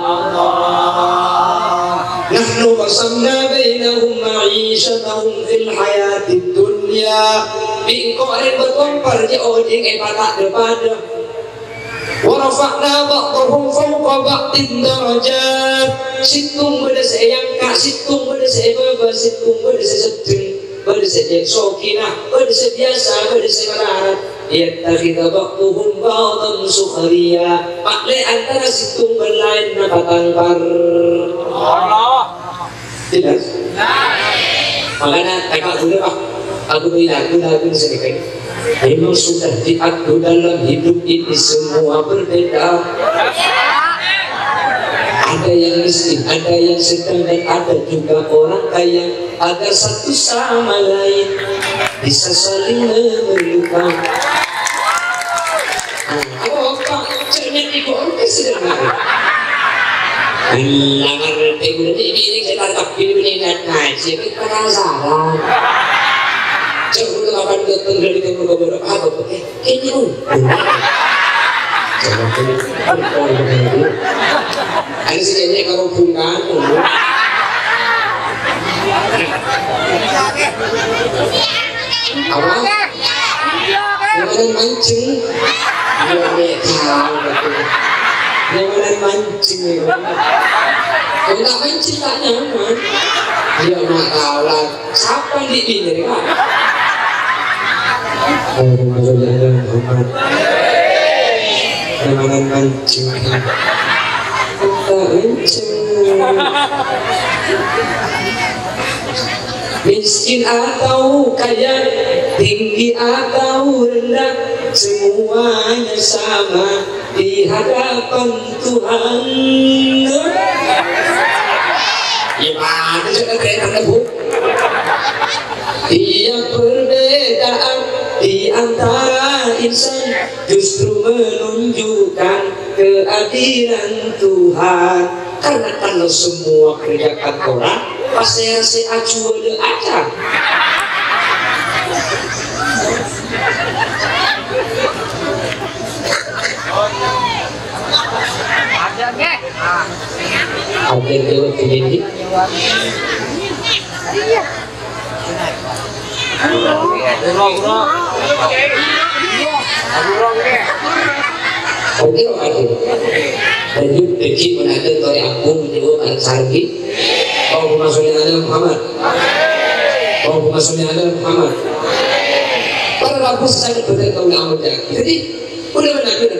Allah. "Nahnu qasamna bainahum ma'isyatahum fil hayatid dunya." Bi' engko' arèng bâtompar jâ' ojhing èpata' dhâ-padâ. "Wa rafa'na ba'dahum fawqa ba'din darajat." Sèttong bâdâ sè èangka', sèttong bâdâ sè èbâbâ, sèttong bâdâ sè seddheng, bâdâ sè cè' sogina, bâdâ sè biyasa, bâdâ sè malarat. "Liyattakhidha ba'dahum ba'dan sukhriya." Ma'lè antara sèttong bân laènna patampar. Jelas? Makanya kakak dulu, Pak. Aku punya lagu-lagu sini, kan. Memang sudah diatur dalam hidup ini semua berbeda. Ada yang miskin, ada yang sedang, dan ada juga orang kaya. Agar satu sama lain bisa saling memerlukan. Nah, apa, Pak? Cermin ibu orkes sedang. Lah, ngerti, udah di, ini, ini, saya tangkap, ini, ini, ini, nah, saya penasaran. Coba dulu kapan datang dari timur ke barat, apa, Pak? Eh, ini, oh. Coba dulu. Ada sih kayaknya kalau bukan, oh. Apa? Nyamanan mancèng. Iyâ, mè' tao, betul. Nyamanan mancèng, ya. Kok ta' mancèng, ta' nyaman. Iyâ, ma' tao, lah. Sapa di ini, Kak? Allahumma sholli ala Muhammad. Nyamanan mancèng. Ta' mancèng. Miskin atau kaya, tinggi atau rendah, semuanya sama di hadapan Tuhan. Ya, bagus, sudah keren, Bu. Tiap perbedaan di antara insan justru menunjukkan keadilan Tuhan. Karena kalau semua kerja kantoran, pas saya si acuan aja. Ada dewa begini. Oke, oke. Lanjut, Beki menantu Tore Abu menjawab anak sargi. Allahumma sholli ala Muhammad. Allahumma sholli ala Muhammad. Para rabu sangat berkaitan dengan amal jaki. Jadi, udah benar, benar.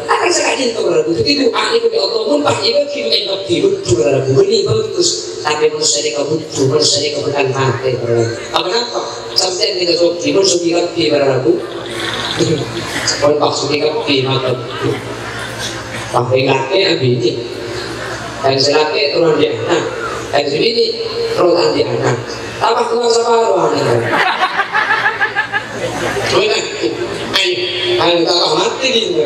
Akan saya kaji itu, para rabu. Jadi, doa itu, "Ya Allah, mun pas ini, gini, enak, gini, lucu, para rabu. Ini bagus." Tapi manusia ini kabutuh, manusia ini kebutuhan hati, para rabu. Apa kenapa? Sampai ini gak sogi, manusia ini rapi, para rabu. Pon maksudnya kabbhi mata. Paham laki abini. Dan si laki turun di anak. Dan si bini turun di anak. Tambah keluar sama ruangan. Ayo, ayo tambah mati gitu.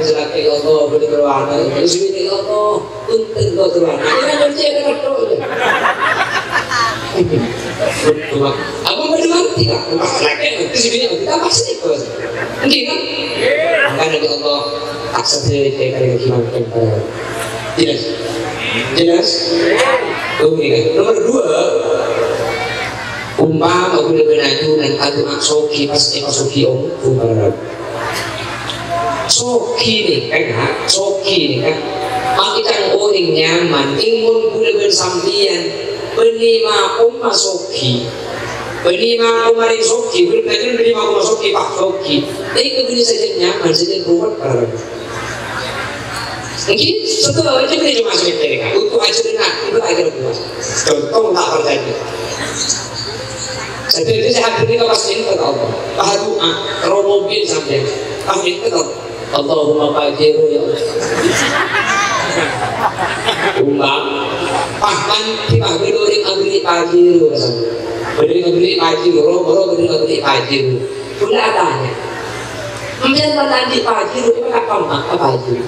Si laki, "Ya Allah, boleh keluar." Si bini, "Ya Allah." Punten, Pak Tuan. Ini kan kunci ada ketok itu. Betul, Pak. Apa mau diganti, Pak? Pas lagi, nanti si bini kita pasti, Pak. Enggak, kan? Makanya, ya Allah, akses dari T K yang gimana, Pak? Jelas? Jelas? Oke, kan? Nomor dua, umpama udah beradu dan adu sogi, pas eko sogi om, umpama. Sogi nèka, Kak, sogi nèka. Makè ca'na orèng nyaman, èngon kaulâ bân sampèyan, bânnè ma' koma sogi. Bânnè ma' koma rèng sogi, kaulâ bânnè ma' koma sogi, Pak, sogi. Nèka bânnè sajân nyaman, sajân ruwet, Pak. Mungkin satu aja bânnè coma sebentar, Kak. Untuk aja dengar, itu aja dengar. Contoh, tak percaya. Sadhâjâ sè hadir nèka pas minta ka Allah. Pas du'a, terro mobil sampèyan. Pas minta ka Allah. Allahumma Pajero, ya Allah. Umpama, pas mandi, pas bâdâ orèng abâli Pajero ka sampèyan. Bâdâ orèng abâli Pajero, ro-, ro-, bâdâ orèng abâli Pajero. Kaulâ atanya. Sampèyan mon andi' Pajero, coma kapan, Pak, Pajero?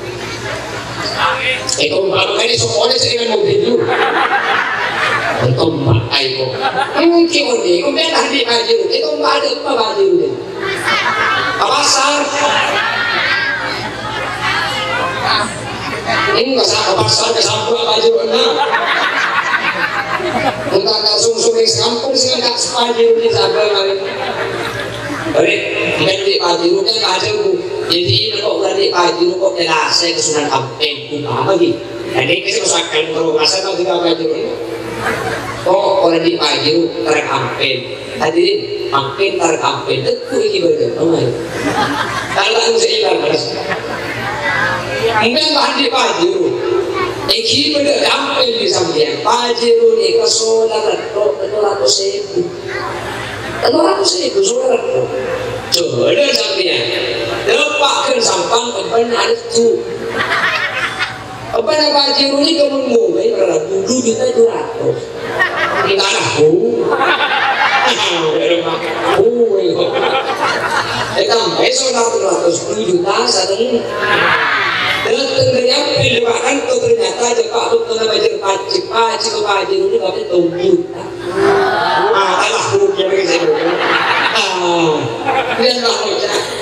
Ètompa' makanya sekolah sih dengan mobil dulu. Ètompa' ayo. Mungkin ini, kemudian ahli Pajero. Ètompa' ada apa Pajero ini? Apa pasar? Ini nggak sa-, ke pasar, ke samping Pajero, enggak. Enggak, enggak sungsung di kampung sih, enggak Pajero di samping, kali. Bâri', mènta Pajero kan Pajero, Bu. Jadi, kok bâri' Pajero kok jelas saya ke Sunan Ampel, Bu, paham lagi? Jadi, kita masuk akal, kalau nggak salah, kita Pajero. Kok orang di Pajero, terang Ampel. Hadirin, Ampel, terang Ampel. Teguh ini berarti, oh, ayo. Kalau anu saya hilang, Mas. Mungkin Pak Andi Pajero. Iki bâdâ Ampel di sampèyan. Pajero ini ke solar, kok, kok ratus ribu. Tello ratus ribu, saudara. Coba deh sampeyan. Lepakkan sampang, empan ada tu. Empan apa Pajero ini kamu mulai berlaku dua juta dua ratus. Entahlah, Bu. Bu, eh, tambah saudara dua ratus, dua juta, satu. Datang dari Ampel, Pak, kan tuh ternyata aja, Pak, tuh kena belajar pajak, pajak, Pajero ini, Pak, tuh juta. Ah, alah, bukan lagi saya dulu. Ah, dia lah, Pak.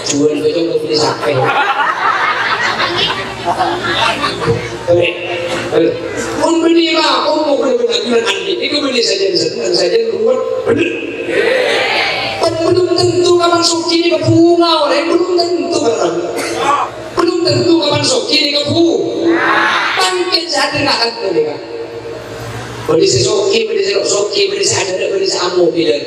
Jual baju mau beli sampai. Oke, oke. Pun beli lah, pun mau beli baju andi'. Itu beli saja, saja, saja, buat bener. Kan belum tentu kapan sogi ini ke bunga, orang belum tentu, kan. Belum tentu kapan sogi ini ke bu-, mangkèn sè hadir nggak tentu nih, Kak. Bâdâ sè sogi, bâdâ sè sogi, bâdâ sè adâ', bâdâ sè amobilan.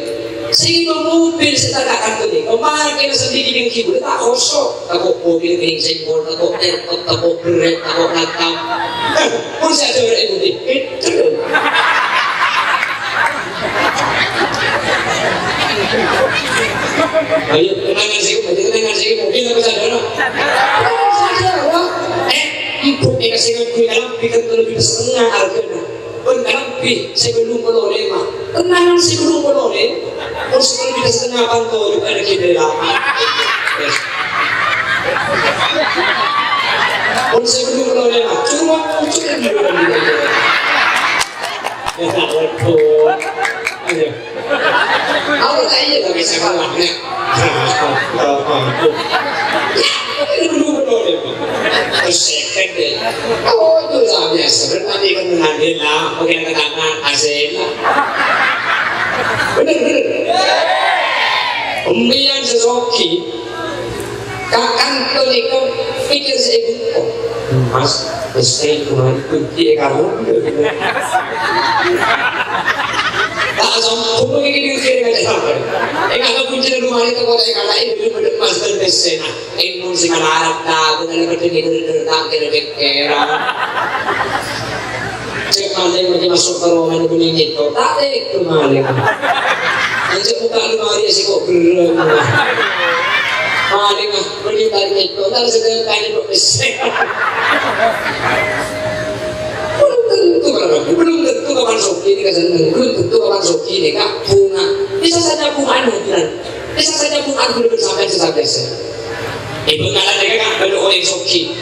Sè ngèdhing mobil sè ta' ka'dinto nèka, mangkèn sandiri neng ghibur, ta' khosok. Tako' mobil kèng senggol, tako' terkot, tako' berrèt, tako' ngatam. Eh, pon sè adâ' orèng putih, pinter. Ayo, kenangan sih, ayo, kenangan sih, mobil apa sadar? Sadar. Eh, empuk, ini kasih ngaku dalam, pikir lebih setengah harganya. Pon kalambhi sè bâllung polo lèma'. Tenangan sè bâllung polo lèma'. Pon sè kalambhi sè tengnga panto jhughân ghi' bâdâ lama. Pon sè bâllung polo lèma'. Cuma muncul di luar. Waduh. Ayo. Apa ta' iyâ, ta' bisa kalah, ya? Terus second deh. Oh, itu lah biasa. Berarti kan menandai lah. Oke, kata-kata hasil lah. Bener, bener. Pembian sesoki. Kakan to nèko pikir sè èbhuto. Mas, mesti kemarin kunci e kamu. Tak sombong ini dikira aja sampai. Enggak ada kunci rumah itu kota yang kata ini bener-bener mas dan besena. Ilmu sing melarat ta', bukan ada pendengar tak kira-kira. Cek malèng lagi masuk ke ruangan bunyi gitu. Tak tega malèng. Anjir buka lemari sih kok gerem. Paling ah, mending tarik itu, ntar sedekah ini kok besar. Belum tentu, Bapak Ibu, belum tentu kapan soghi ini kasih, belum tentu kapan soghi ini, Kak, bunga. Bisa saja bunga, bisa saja bunga, belum sampai, sampai. Ibu kalau dia kan belum oleh soghi.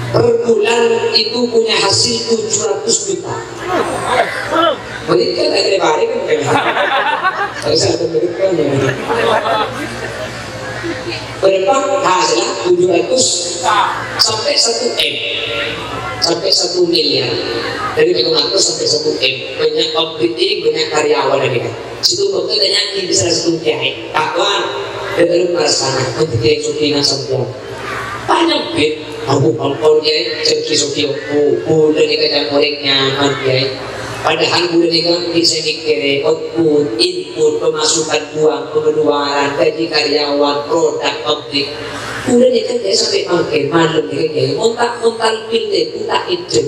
Per bulan itu punya hasil tujuh ratus juta. Berikan aja, Pak, ini kan. Saya satu berikan, ya. Berapa hasilnya? Tujuh ratus sampai satu M. Sampai satu miliar. Dari lima ratus sampai satu M. Banyak pabrik, banyak karyawan ini kan. Situ waktu tanya di bisa satu kiai. Takwa, dia baru merasa, untuk kiai sugih nang sampeyan. Banyak bit. Aku ampon, Kyaè, jhâ' soghi-soghi ongghu. Bulâ nèka ca'na orèng nyaman, Kyaè. Padahal bulâ nèka bisa mikkèrè output, input, pemasukan uang, pengeluaran, gaji karyawan, produk, pabrik. Bulâ nèka, Kyaè, sampè' mangkèn, malem nèka, Kyaè, monta'-monta' pil tèdung ta' kèdhâ.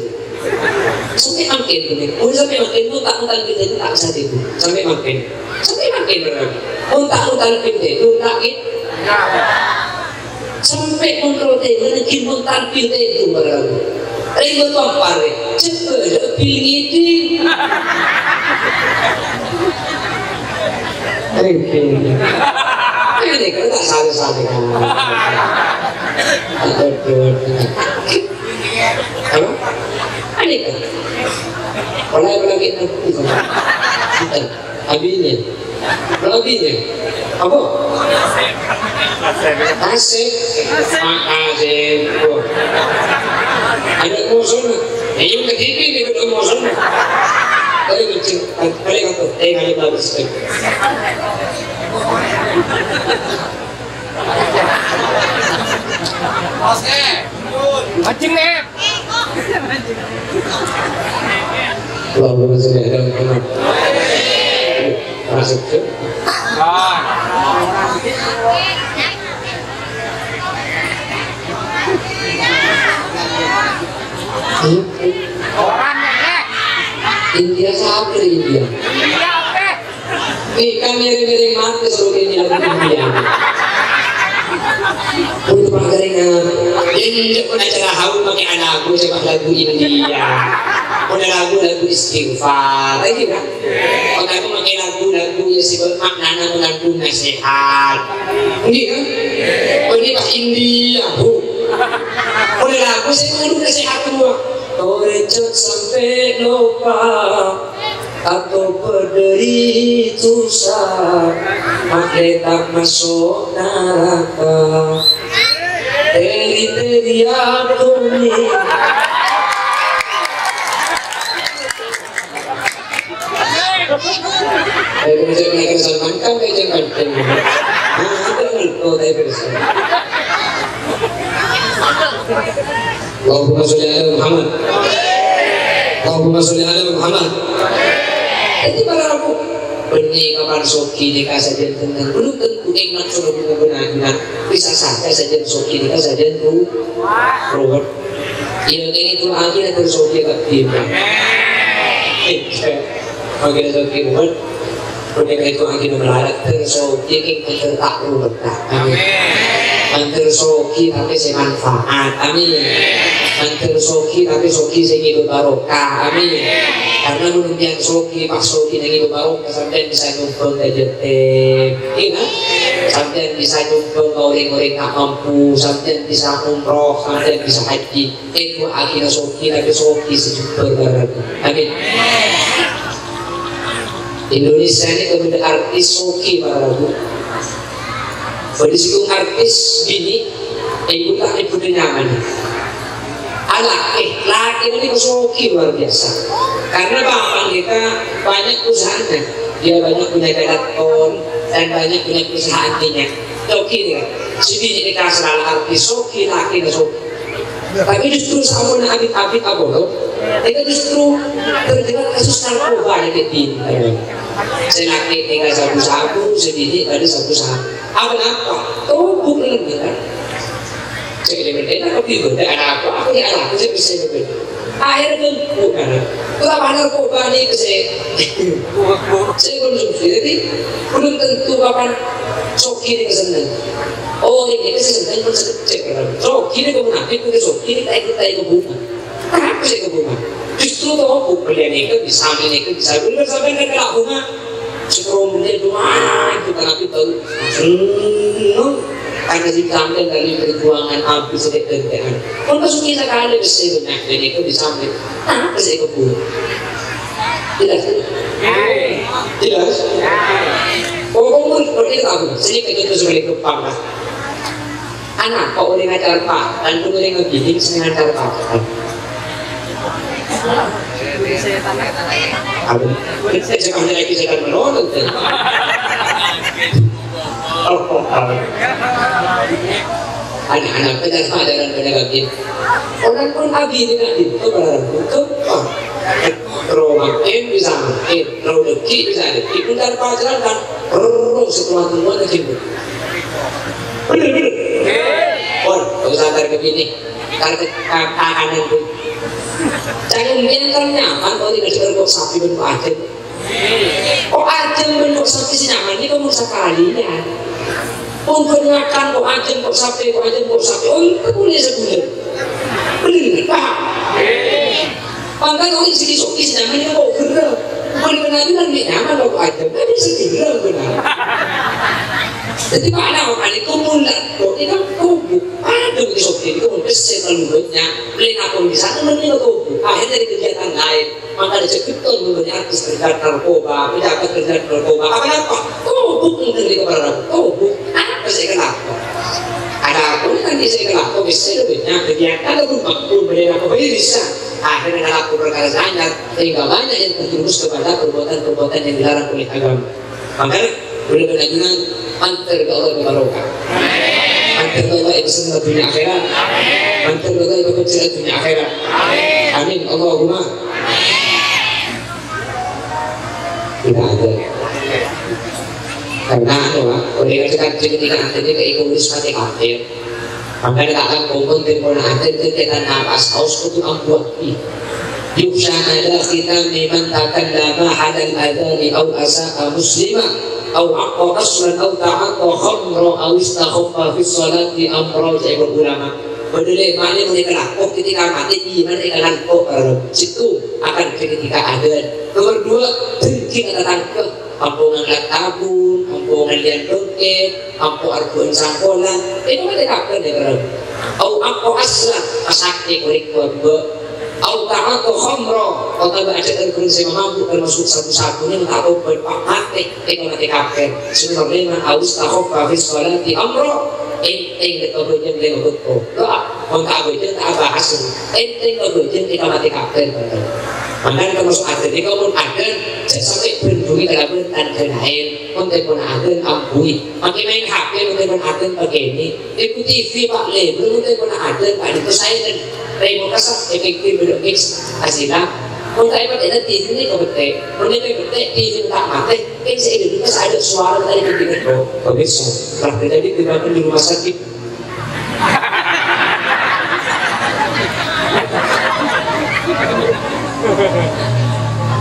Sampè' mangkèn, Kyaè. Bulâ sampè' mangkèn, monta'-monta' pil tèdung ta' bisa tèdung. Sampè' mangkèn. Sampè' mangkèn, Bro. Monta'-monta' pil tèdung ta' kèdhâ. Sampè' kontrol tèdung, ghi' mon tampil tèdung barang. Rèng bâto ampar, rè. Jhâ' bâdâ pil ngèdhing. Rèng pil. Anè, kok ta' salè-salè, kan? Aduh, aduh. Halo? Anè, kan? Pola lagi. Abinè. Abinè. Apa? Asèp. Makasè. Oh. Adâ' mosona. Ayo, ketipi nih, adâ' mosona. Ayo, kecil. Kali apa? Eh, kali bagus. Mancing, nih. Allahumma sholli ala Muhammad. Masuk ke. India siapa, India? Ika ngèrèng-ngèrèng matè suruh ini lagu India. Untuk pangkeringan, ini pun acara haul pakai lagu, coba lagu India. Pun lagu-lagu istighfar, lagi kan? Pun aku pakai lagu-lagu yang sih maknanya mengandung nasihat. Ini kan? Pun ini Pak India, bu. Pun lagu saya mengandung nasihat semua. Torè jhâ' sampè' loppa. Atobâ dâri dhusa, ma'lè ta' maso' naraka. Teri-teri atomè. Eh, kejap naik ke Salman kan, kejap kan. Nah, itu kan, oh, tapi beres. Allahumma sholli ala Muhammad. Allahumma sholli ala Muhammad. Jadi para rabu, bânnè kapan soghi nèka sajân tenang. Belum tentu ingat suruh benar-benar. Bisa saja sajân soghi nèka sajân ru-, ruwet. Iya, kene itu akhirnya terus soghi tak terima. Akhirnya soghi ruwet. Mereka itu akhirnya melarat, terus soghi, keng, terus tak ruwet. Amin. Amin. Manter soghi tapi sè manfaat. Amin. Manter soghi tapi soghi sè ngèdhâ barokah. Amin. Karena menurut yang soghi, pas soghi nang ngèdhâ barokah, sampeyan bisa nyumbang ka yatim. Iya, kan? Sampeyan bisa nyumbang ka orèng-orèng nggak mampu, sampeyan bisa umroh, sampeyan bisa haji. Itu akhirnya soghi, tapi soghi sè jubbar bareng. Amin. Indonesia ini kemudian artis soghi, para rabu. Bâdâ sèttong artis binè', ibu tak nyebutnya nyaman. Alakè, lakè ini soghi luar biasa. Karena bapak kita banyak perusahaannya. Dia banyak punya jalan tol dan banyak punya perusahaan minyak. Soghi ini kan. Sè binè' ini kasar artis soghi, lakè soghi. Tapi justru sampun abit-abit aboro, itu justru terjerat kasus narkoba ya, Kak Din. Sè lakè tinggal sabu-sabu, sè binè' tadi sabu-sabu. Apa-apa? Tobuk lagi, kan? Sè kènè-kènè, tapi bâdâ ana' apa? Aku ya ana' apa sè bisa bâdâ. Akhirnya kan, bukan. Kenapa narkoba ini ke saya? Saya konsumsi, jadi belum tentu kapan sogi ini kesenangan. Oh, ini kesenangan pun sekejap, kan? Sogi ini kamu nanti, punya sogi ini, tak ikut, tak ikut bunga. Apa sih kamu bunga? Justru tuh, aku beli ini kan bisa, ini kan bisa. Bener sampai nggak kena bunga. Sè rombu'na duwâ' juta, tapi tao seneng. Karena si kangen dari perjuangan abis sè dântè'an. Kon pas sughi sakalè bessè bânnya' dan itu disambi. Apa sè keburu? Jelas? Jelas? Pokoknya seperti itu aku. Sini kita tuh sebagai kepala. Ana' kok orèng acarpa, tanto orèng ngebidding sè ngacarpa. Aduh, kita jangan lagi setan menonton. Oh, oh, oh. Anak-anak, kita pelajaran pada lagi. Orang pun agi dengan itu, orang pun kempa. Roh makin bisa makin, roh deki bisa deki. Bentar pacaran kan, roh setelah temuan lagi. Bener, bener. Pon, gak usah antar ke bini. Antar ke ka-, kakanan pun. Jangan biar kan nyaman, kalau tidak dengar kok sapi pun pakai. Kok ajâm bân kok sapi sè nyaman nèka mon sakalèyan. Pon bân ngakan kok ajâm kok sapi, kok ajâm kok sapi. Oh, itu boleh sebulan. Bener, paham? Mangkana orèng sè sogi sè nyaman nèka kok gerrâ. Bân pènajunan mè' nyaman kok ajâm. Tapi sè gerrâ benar. Jadi makna kok kali kumpul lah. Kok ini kan kumpul. Ada begitu sogi itu pèssè terlalu banyak. Beli apa bisa temen ini kumpul. Akhirnya jadi kegiatan lain. Mangkana jhâ' ghiton mon bânnya' artis terjerat narkoba, pejabat terjerat narkoba. Apa-apa? Tobuk mungkin di kepala. Tobuk. Apa sè èkalako? Adapun nanti sè èkalako, bisa lebih banyak kegiatan lebih makbul, beli narkoba ini bisa. Akhirnya ngelaku perkara anyar, sehingga banyak yang terjerumus kepada perbuatan-perbuatan yang dilarang oleh agama. Mangkana, kaulâ bân ajunan mandhâr ka Allah barokah. Mandhâr ka Allah èpèssèna dhunnya akhèrat. Mandhâr ka Allah èpèssèna dhunnya akhèrat. Amin. Allahumma. Tidak ada. Karena apa, Pak? Oleh kerja kerja ketika nanti dia kayak egois mati kafir. Mangkana ta' langkong pon tempo na adzan, kegiatan napas aus kudu ambuwâghi. Yukhsha 'ala khitami man takallama halal adzani au asa'a muslima au aqqa aslan au ta'atta khamra au istakhaffa fis sholati amra, ca'èpon ulama. Bâdâ lèma' nè mon èkalako ketika mati, iman èkalangko', eh, situ akan ketika adzan. Nomor dua, dengki ka tatangghâ. Ampo ngangkat tabung, ampo ngaliyan bengkèt, ampo arbuwân sangkolan. Itu kan tidak akan ya, Bro. Au ampo aslan, pasakè' orèng tuwâ duwâ'. Au ta'atta khamra, otabâ ajhât arbuwân sè mamabuk termasuk sabu-sabu nè, tak obat, Pak, matè, tèko matè kafir. Sè nomor lèma', au istakhaffa fis sholati amra, èntèng kabhâjâng lèma bâkto. Doa, mon kabhâjâng ta' abahas. Èntèng kabhâjâng tèko matè kafir, Pak. Mangkana termasuk adzan nèko mon adzan, jhâ' sampè' bhendhungi kalabân tandhâ laèn. Mon tempona adzan, ambuwi. Makkè maèn H P, mon tempona adzan, pakènè. Èbhu T V, Pak, lebur, mon tempona adzan, Pak, itu silent. Remote kasat, èpèkkèr bâdâ mix, asina. Mon ta' èpatèna T V nèko bâtè'. Mon èpèbâtè', T V ta' matè. Kèng sè èdhâddhi pas ada suara tadi begini, oh, pemirsa, telah terjadi kebakaran di rumah sakit.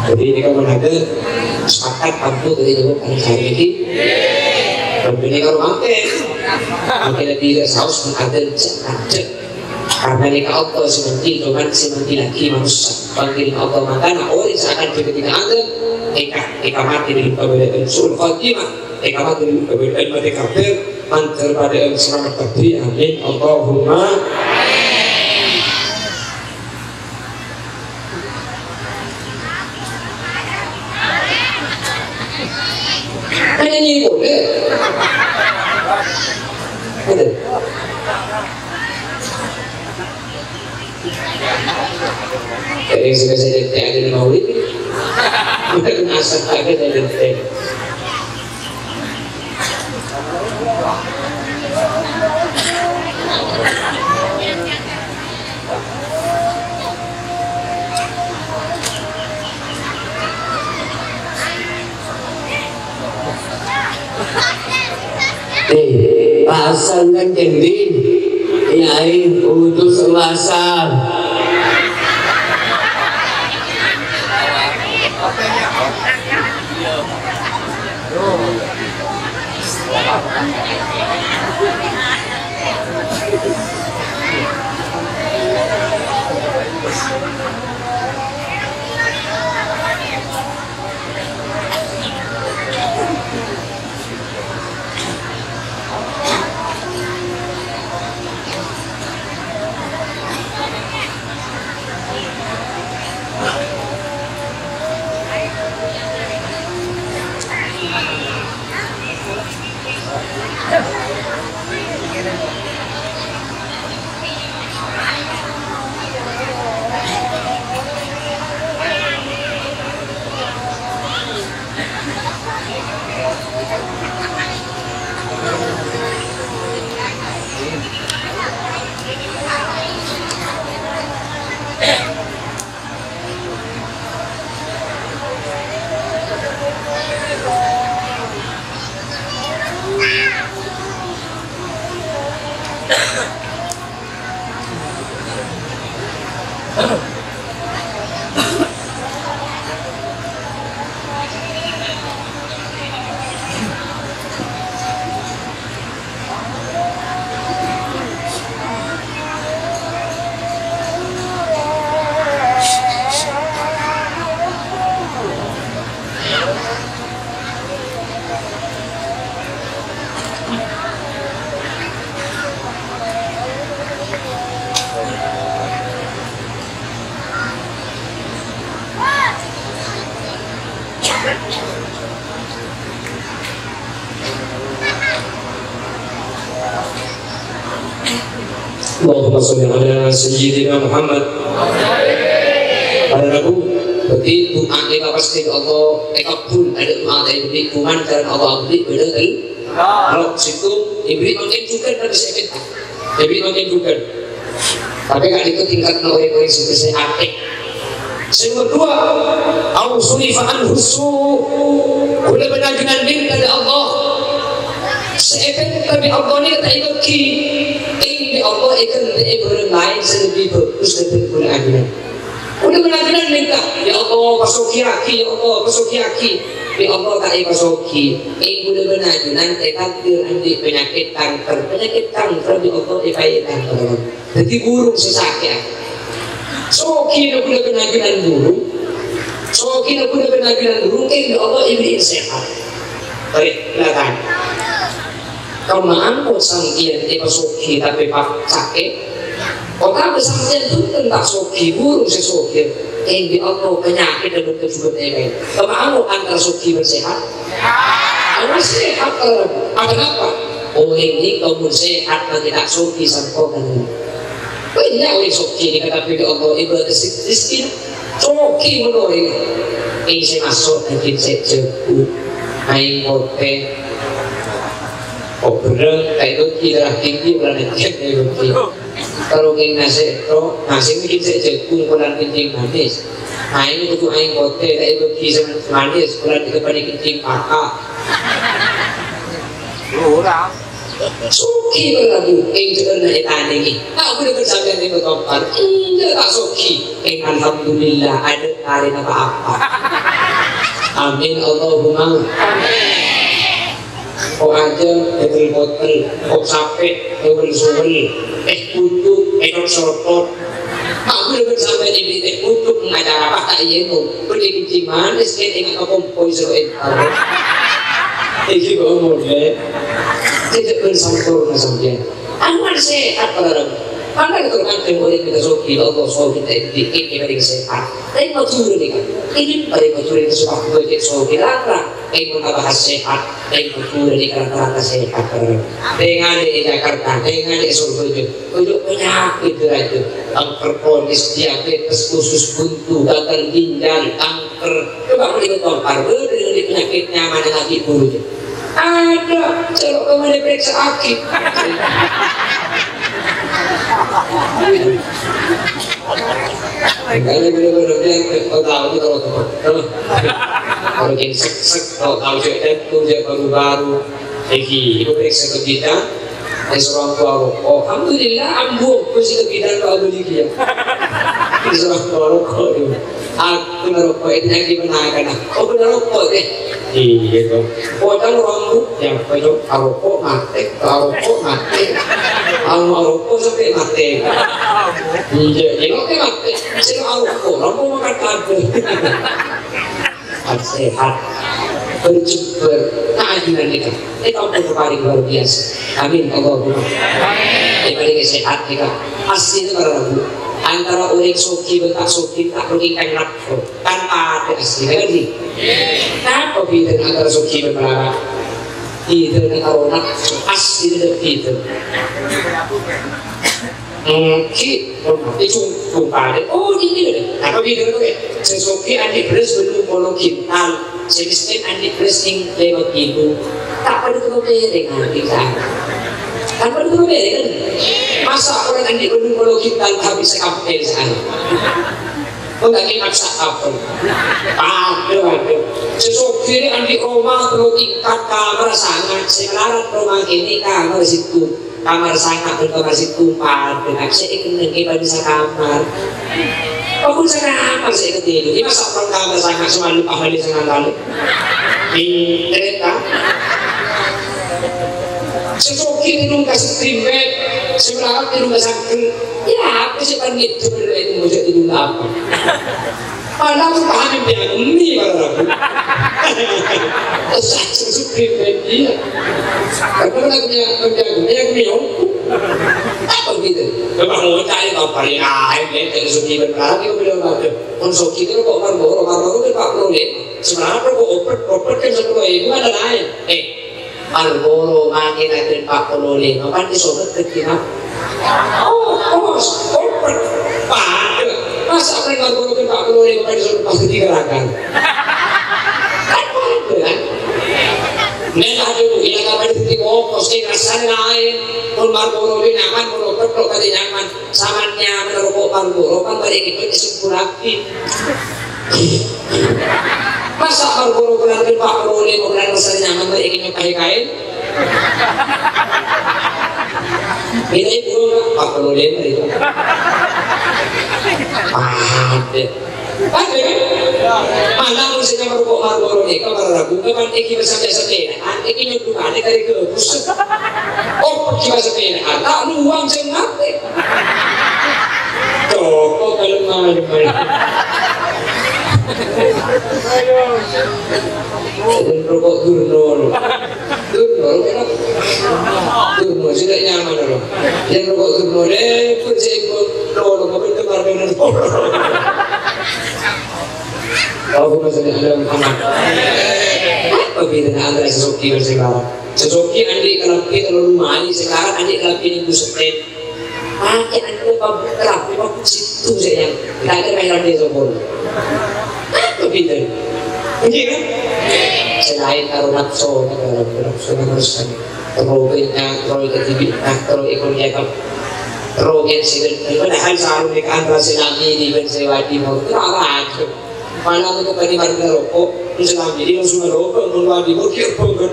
Jadi ini kan menada sepakat, ampuh dari dulu kan hari ini. Dan ini kalau mampir, mampir lebih saus menada sengaja. Karena ini Allah sementing, cuman sementing lagi manusia. Panggil Allah mangkana, oh, ini seakan jadi tidak ada. Eka, eka mati di lupa beda suul khatimah. Eka mati di lupa beda mati kafir. Mandhâr padâ'ân salamet kabbhi. Amin. Allahumma. Kan nyanyi boleh. Ada. Jadi, suka saya jadi ada di maulid. Masak ada dari. Eh, pasang kan kendi. Nyai utus lasar. Allahumma sholli ala sayyidina Muhammad. Para rabu, berarti du'a èpapastè Allah èkabbhul, adâ' du'a ta' èbelli, kuman karana Allah abelli, bâdâ el-, rok sèttong, èbelli mangkèn jhughân, tapi sè èpènta. Èbelli mangkèn jhughân. Tapè ka'dinto tingkat orèng-orèng sè, sè atè. Sè nomor dua, au surifa anhu su'. Kaulâ bân ajunan mènta dâ' Allah. Sè èpènta bi' Allah nèka ta' èbâghi. Kèng bi' Allah èghântè'è bhârâng laèn sè lebbi bhâghus dâri kaulâ ajunan. Kaulâ bân ajunan mènta, "Ya Allah, pasogiyaghi, ya Allah, pasogiyaghi." Bi' Allah ta' èpasoghi. Kèng kaulâ bân ajunan ètakdir andi' panyakèt kanker. Panyakèt kanker bi' Allah èpaètangrem. Dhâddhi burung sè sakè'an. Sogina kaulâ bân ajunan burung. Sogina kaulâ bân ajunan burung, kèng bi' Allah èberri'i sehat. Tarè, silakan. Kamma engko' sampeyan èpasoghi tapè pa-, sakè'? Otabâ sampeyan bhunten ta' soghi, burung sè soghi. Kèng bi' Allah panyakèt dâlem kajhubâ'na èkaè. Kamma engko' antara soghi bân sehat? Harus sehat, Pak. Apa kenapa? Orèng nèka mon sehat, mangkè ta' soghi samponan. Bânnya' orèng soghi nèka, tapè bi' Allah èbâtessè rejhekkèna. Soghi mon orèng. Kèng sè maso' mungkin sè jhâghung, aèng potè. Kok bherrâng, ta' èbâghi, darah tinggi, polana jhâghung èbâghi. Karo kèng nasè' tok, nasè' mungkin sè jhâghung, polana kencing manis. Aèng kodhu aèng potè, ta' èbâghi sè manis, polana èkabânnè kencing paka. Ora. Soghi, para rabu, kèng jhâghung ètanèngè. Ta' ghuna bân sampèyan èpatompar. Enjâ' ta' soghi. Kèng alhamdulillah, adâ' tarèna pa-apa. Amin, Allahumma. Kok ajâm, ètel-potel. Kok sapè, èwel-sowel. Tèh pucuk, ètot-sotot. Mak, kaulâ bân sampèyan èbâghi tèh pucuk, ngacara apa ta' iyâ, no? Bânnè kencing manis, kèng ènga' kakompoy soro entar. Iki kok molè. Cedhek bân samporna sampèyan. Aman sehat, para rabu. Mangkana terkadang orèng mènta soghi, Allah soghi ta' èbâghi, èparèng sehat. Tapè Madhurâ nèka, ini parèng Madhurâ nèka sopajâ soghi, larang. Èngon abahas sehat, èngon pura di rata-rata sehat. Tèngalè è Jakarta, tèngalè è Surabaya. Ojo' panyakèt, Raja. Kanker kronis, diabetes, usus buntu, gagal ginjal, kanker. Coba kaulâ bâdâ panyakèt nyamana lagi buru. Adâ, coba kaulâ parèksa akhi. Kalau bener-bener yang kau tahu itu kalau betul. Kalau yang sek-sek, kalau tahu cek itu dia baru-baru. Iki, ibu periksa ke kita. Èsoro ambu aroko'. Alhamdulillah, ambu sè kabidan ka abâli kèya. Èsoro ambu aroko', yâ. Aku naroko' ènyakin mènangkana. Aku naroko' deh. Iyâ, to. Kodhâng rombu, yâ, kodhâng aroko' matè, aroko' matè. Anu aroko' sampè' matè. Iyâ, jengok matè. Sè aroko', rombu makan tadâ'. Sehat, berjember, kaajinan itu. Itu ampon paling luar biasa. Amin, Allahumma. Èparèngè sehat, ya, Kak. Asli itu para rabu. Antara orang sogi bân ta' sogi, ta' perlu kèngkang nafsu. Kan padâ asli, kan, sih? Apa bhidhâna antara sogi bân malarat? Bhidhâna karo nafsu, asli itu bhidhâ. Ènggi, ècungkung padâ. Oh, ini loh. Apa bhidhâna, sè sogi andi' bherrâs bâllung polo kintal, sè mèskèn andi' bherrâs sèng lèma kilo. Ta' padâ kèng pèrèng, andi' ta'. Kan padâ kèng pèrèng, kan? Masa' orèng andi' bâllung polo kintal, habis sekampèl sa'an. Kok ta' kèng maksa apa? Padâ, padâ. Sè sogi ini andi' roma tello tingkat, kamar sanga', sè malarat roma kènè' kamar sèttong. Kamar sanga' bân kamar sèttong padâ, sè èkennengngè padâ sakamar. Ampon sakamar sè èkatèdung. Masa' bân kamar sanga' sè malem ahli sanga' talè. Pinter, ta'? Sè sogi tèdung ka street bed, sè malarat tèdung ka sangghel. Yâ, apa sè panèka bâdâ è ngojâ tèdung ka apa? Padahal paham yang dia uni, para rabu. Terus saya sudah dia. Karena aku punya, punya, punya, punya. Apa gitu? Coba mau cari tahu paling akhir, ya, dari segi berkala, dia bilang, "Waduh, kon sogi itu kok Marlboro, Marlboro itu Pak Prolet. Sebenarnya kok Opet, Opet kan satu ribu ada lain." Eh, Marlboro mangkèn adâ' empa' polo lèma, kan iso ngeddhek, Mas. Oh, oh, Opet. Padâ. Masa' kan Marlboro adâ' empa' polo lèma, kan iso pas dâddhi gerakan. Kan padâ, kan? Nen adâ', Bu, ya, kapan dâddhi kokos, sè kasar laèn. Mon Marlboro nyaman, mon Opet kok katè nyaman. Saman nyaman roko' Marlboro, kan bâdâ è kènto' èsempurraghi. Masa' Marlboro bulan ke empat puluh lima bulan masa nyaman bâdâ è kènto' kaè-kaè? Bâdâ è burung, Pak, empat puluh lima itu. Padâ. Padâ, kan? Mana musiknya roko' Marlboro nèka para rabu, kapan èngghi masa biasa kèya? Èngghi nyodu bâdâ kari gabus. Oh, èngghi masa kèya. Ta' luwang sè ngatè. Cokok kalem malem aja. Roko' Durno. Durno, Durno, sih nyaman, loh. Yang roko' Durno, eh, pun sih ikut, loh, loh, mau pintu partai nanti. Allahumma sholli ala Muhammad. Apa bhidhâna antara sè sogi bân sè malarat? Sè sogi andi' kalambhi tello lumari, sè malarat andi' kalambhi nèng busetè. Pakèyan kalambhi pabuk sèttong sè yang. Ta' kèra kalambhi sopon. Apa bhidhâna? Èngghi, kan? Sè laèn karo nafsu, karo nafsu manusia. Terro bânnya', terro èkadhibi'na, terro èkon nyèkep. Terro ghensilen. Padahal sarong nèka antara sè lamènè bân sè wâdhi mau. Terro apa? Mana untuk tadi marga roko', terus lamènè langsung roko', mau wâdhi mau dia banget.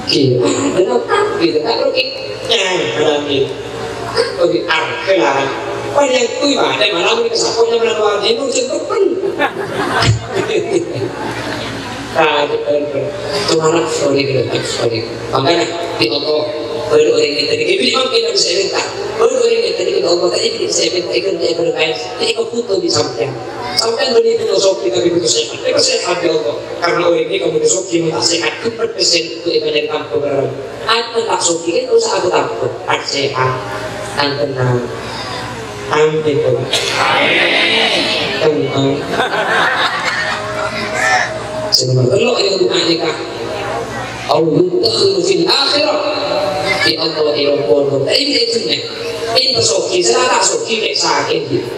Gila, kenapa gitu? Tak rugi. Ya, berarti. Bagi arke lah. Kan yang kui pada malam ini kesapunya melalui wâdhi mau jemput pun. Cuma nak sorry gitu, sorry. Makanya di Allah, bâdâ orèng yang tadi, ibu imam kita bisa minta. Bâdâ orèng yang tadi, Allah tadi bisa minta, ikut dia bermain. Jadi, aku butuh di samping. Sampèyan bânnè butuh sogi, tapè butuh sehat. Èpasèhat bi' Allah. Karena orèng nèka butuh sogi, mon ta' sehat, empat persen untuk ibadah tanpa berarti. Aku ta' sogi, kan ta' osa aku tanpa. Kan sehat. Kan tenang. Amin, Pak. Tenang. Sè nomor tello' yang doa nikah. Au yudakhiru fil akhirah. Di Allah, di Allah, di Allah. Ini, ini. Pinter sogi, sè la ta' sogi, cè' sakèt, gitu.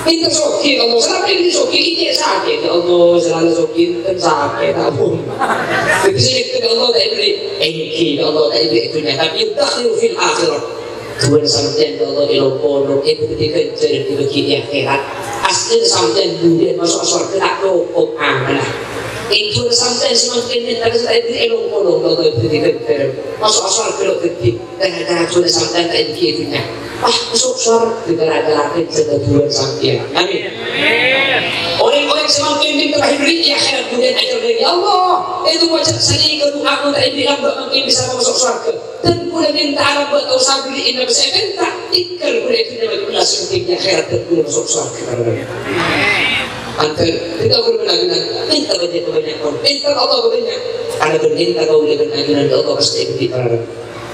Pinter sogi, Allah, sè la pinter sogi, cè' sakèt, ya Allah, sè la sogi, kan sakèt, ampon. Jadi, sè itu, ya Allah, ta' èberri', èngghi, ya Allah, ta' èberri' dunya, tapi yudakhiru fil akhirah. Duwân sampèyan, ya Allah, èlopon, èbhâkti ghânjhârân èbâghi è akhèrat. Asli sampèyan duwân maso' sowarghâ ta' cokop amalan. Ènjhâr sampèyan sè mangkèn èntar sè ta' èberri' èlong-polong, Allah èberri' ghântèran. Maso' sowarghâ lo' dhâddhi. Gara-gara dhulâ sampèyan ta' èberri' è dhunnya. Wah, maso' sowarghâ gara-gara dhulâ sampèyan. Amin. Orèng-orèng sè mangkèn minta èberri' è akhèrat dhunnya, ajhâr, "Ya Allah, ènto wajib sanèka du'aku ta' èberri' lambâ' mangkèn bisa maso' sowarghâ." Dân kaulâ mènta alambâ' ta' osa berri'in apa sè èpènta. Tèngghâl kaulâ è dhunnya bâgi bellas sè penting è akhèrat dân kaulâ maso' sowarghâ. Panten, kita kaulâ bân ajunan mènta bânnya'-bânnya' pon. Mènta ka Allah bânnya'. Karena bân mènta kaulâ bân ajunan ka Allah pastè èberri' parana.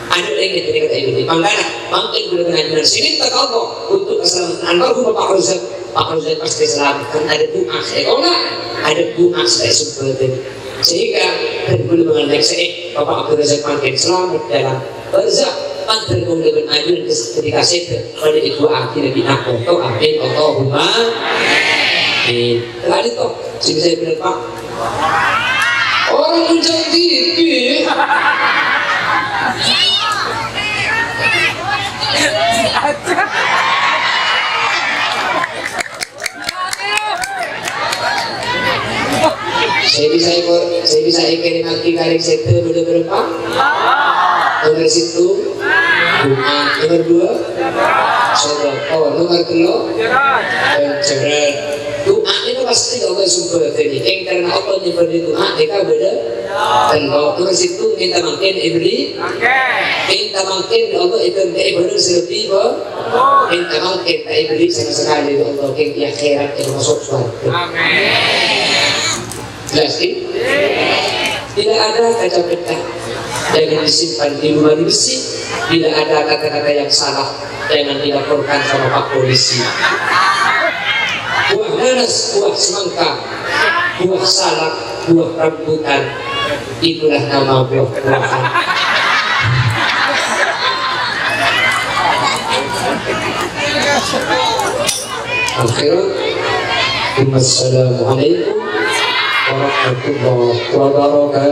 Adâ' lèngè bânnya' kata èberri'. Mangkana, mangkèn kaulâ bân ajunan sè mènta ka Allah untuk keselamatan almarhum Bapak Rozak. Pak Rozak pastè salamet. Kan adâ' du'a sè èkaola, adâ' du'a sè èsembâdhân. Sehingga, dân kaulâ mangkèn sè Bapak Abdul Razak mangkèn salamet dalam barzakh, panten kaulâ bân ajunan ketika sèdhâ padâ èdu'aaghi Nabi Nabi. Amin, Allahumma amin. Kembali to, sini saya bilang, Pak. Orang menjadi Sè bisa èkor, sè bisa èkèrèmaghi ka orèng sèdhâ bâdâ bârâmpa? Nomor sèttong, du'a. Nomor dua, sadhâka. Nomor tello', ghânjhârân. Du'a nèko pastè Allah sembâdhâni. Èng karana Allah nyembâdhâni du'a, nèka bâdâ tello'. Nomor sèttong, mènta mangkèn èberri'. Mènta mangkèn Allah èbângka'è bhârâng sè lebbi, Pak. Mènta mangkèn ta' èberri' sama sakalè bi' Allah, kèng è akhèrat èmaso' sowarghâ. Amin. Jelas, Ki? Tidak ada kaca pecah, jangan disimpan di lemari besi. Tidak ada kata-kata yang salah, jangan dilaporkan sama Pak Polisi. Buah nanas, buah semangka, buah salak, buah rambutan, itulah nama buah-buahan. Akhirnya, assalamualaikum warahmatullahi wabarakatuh.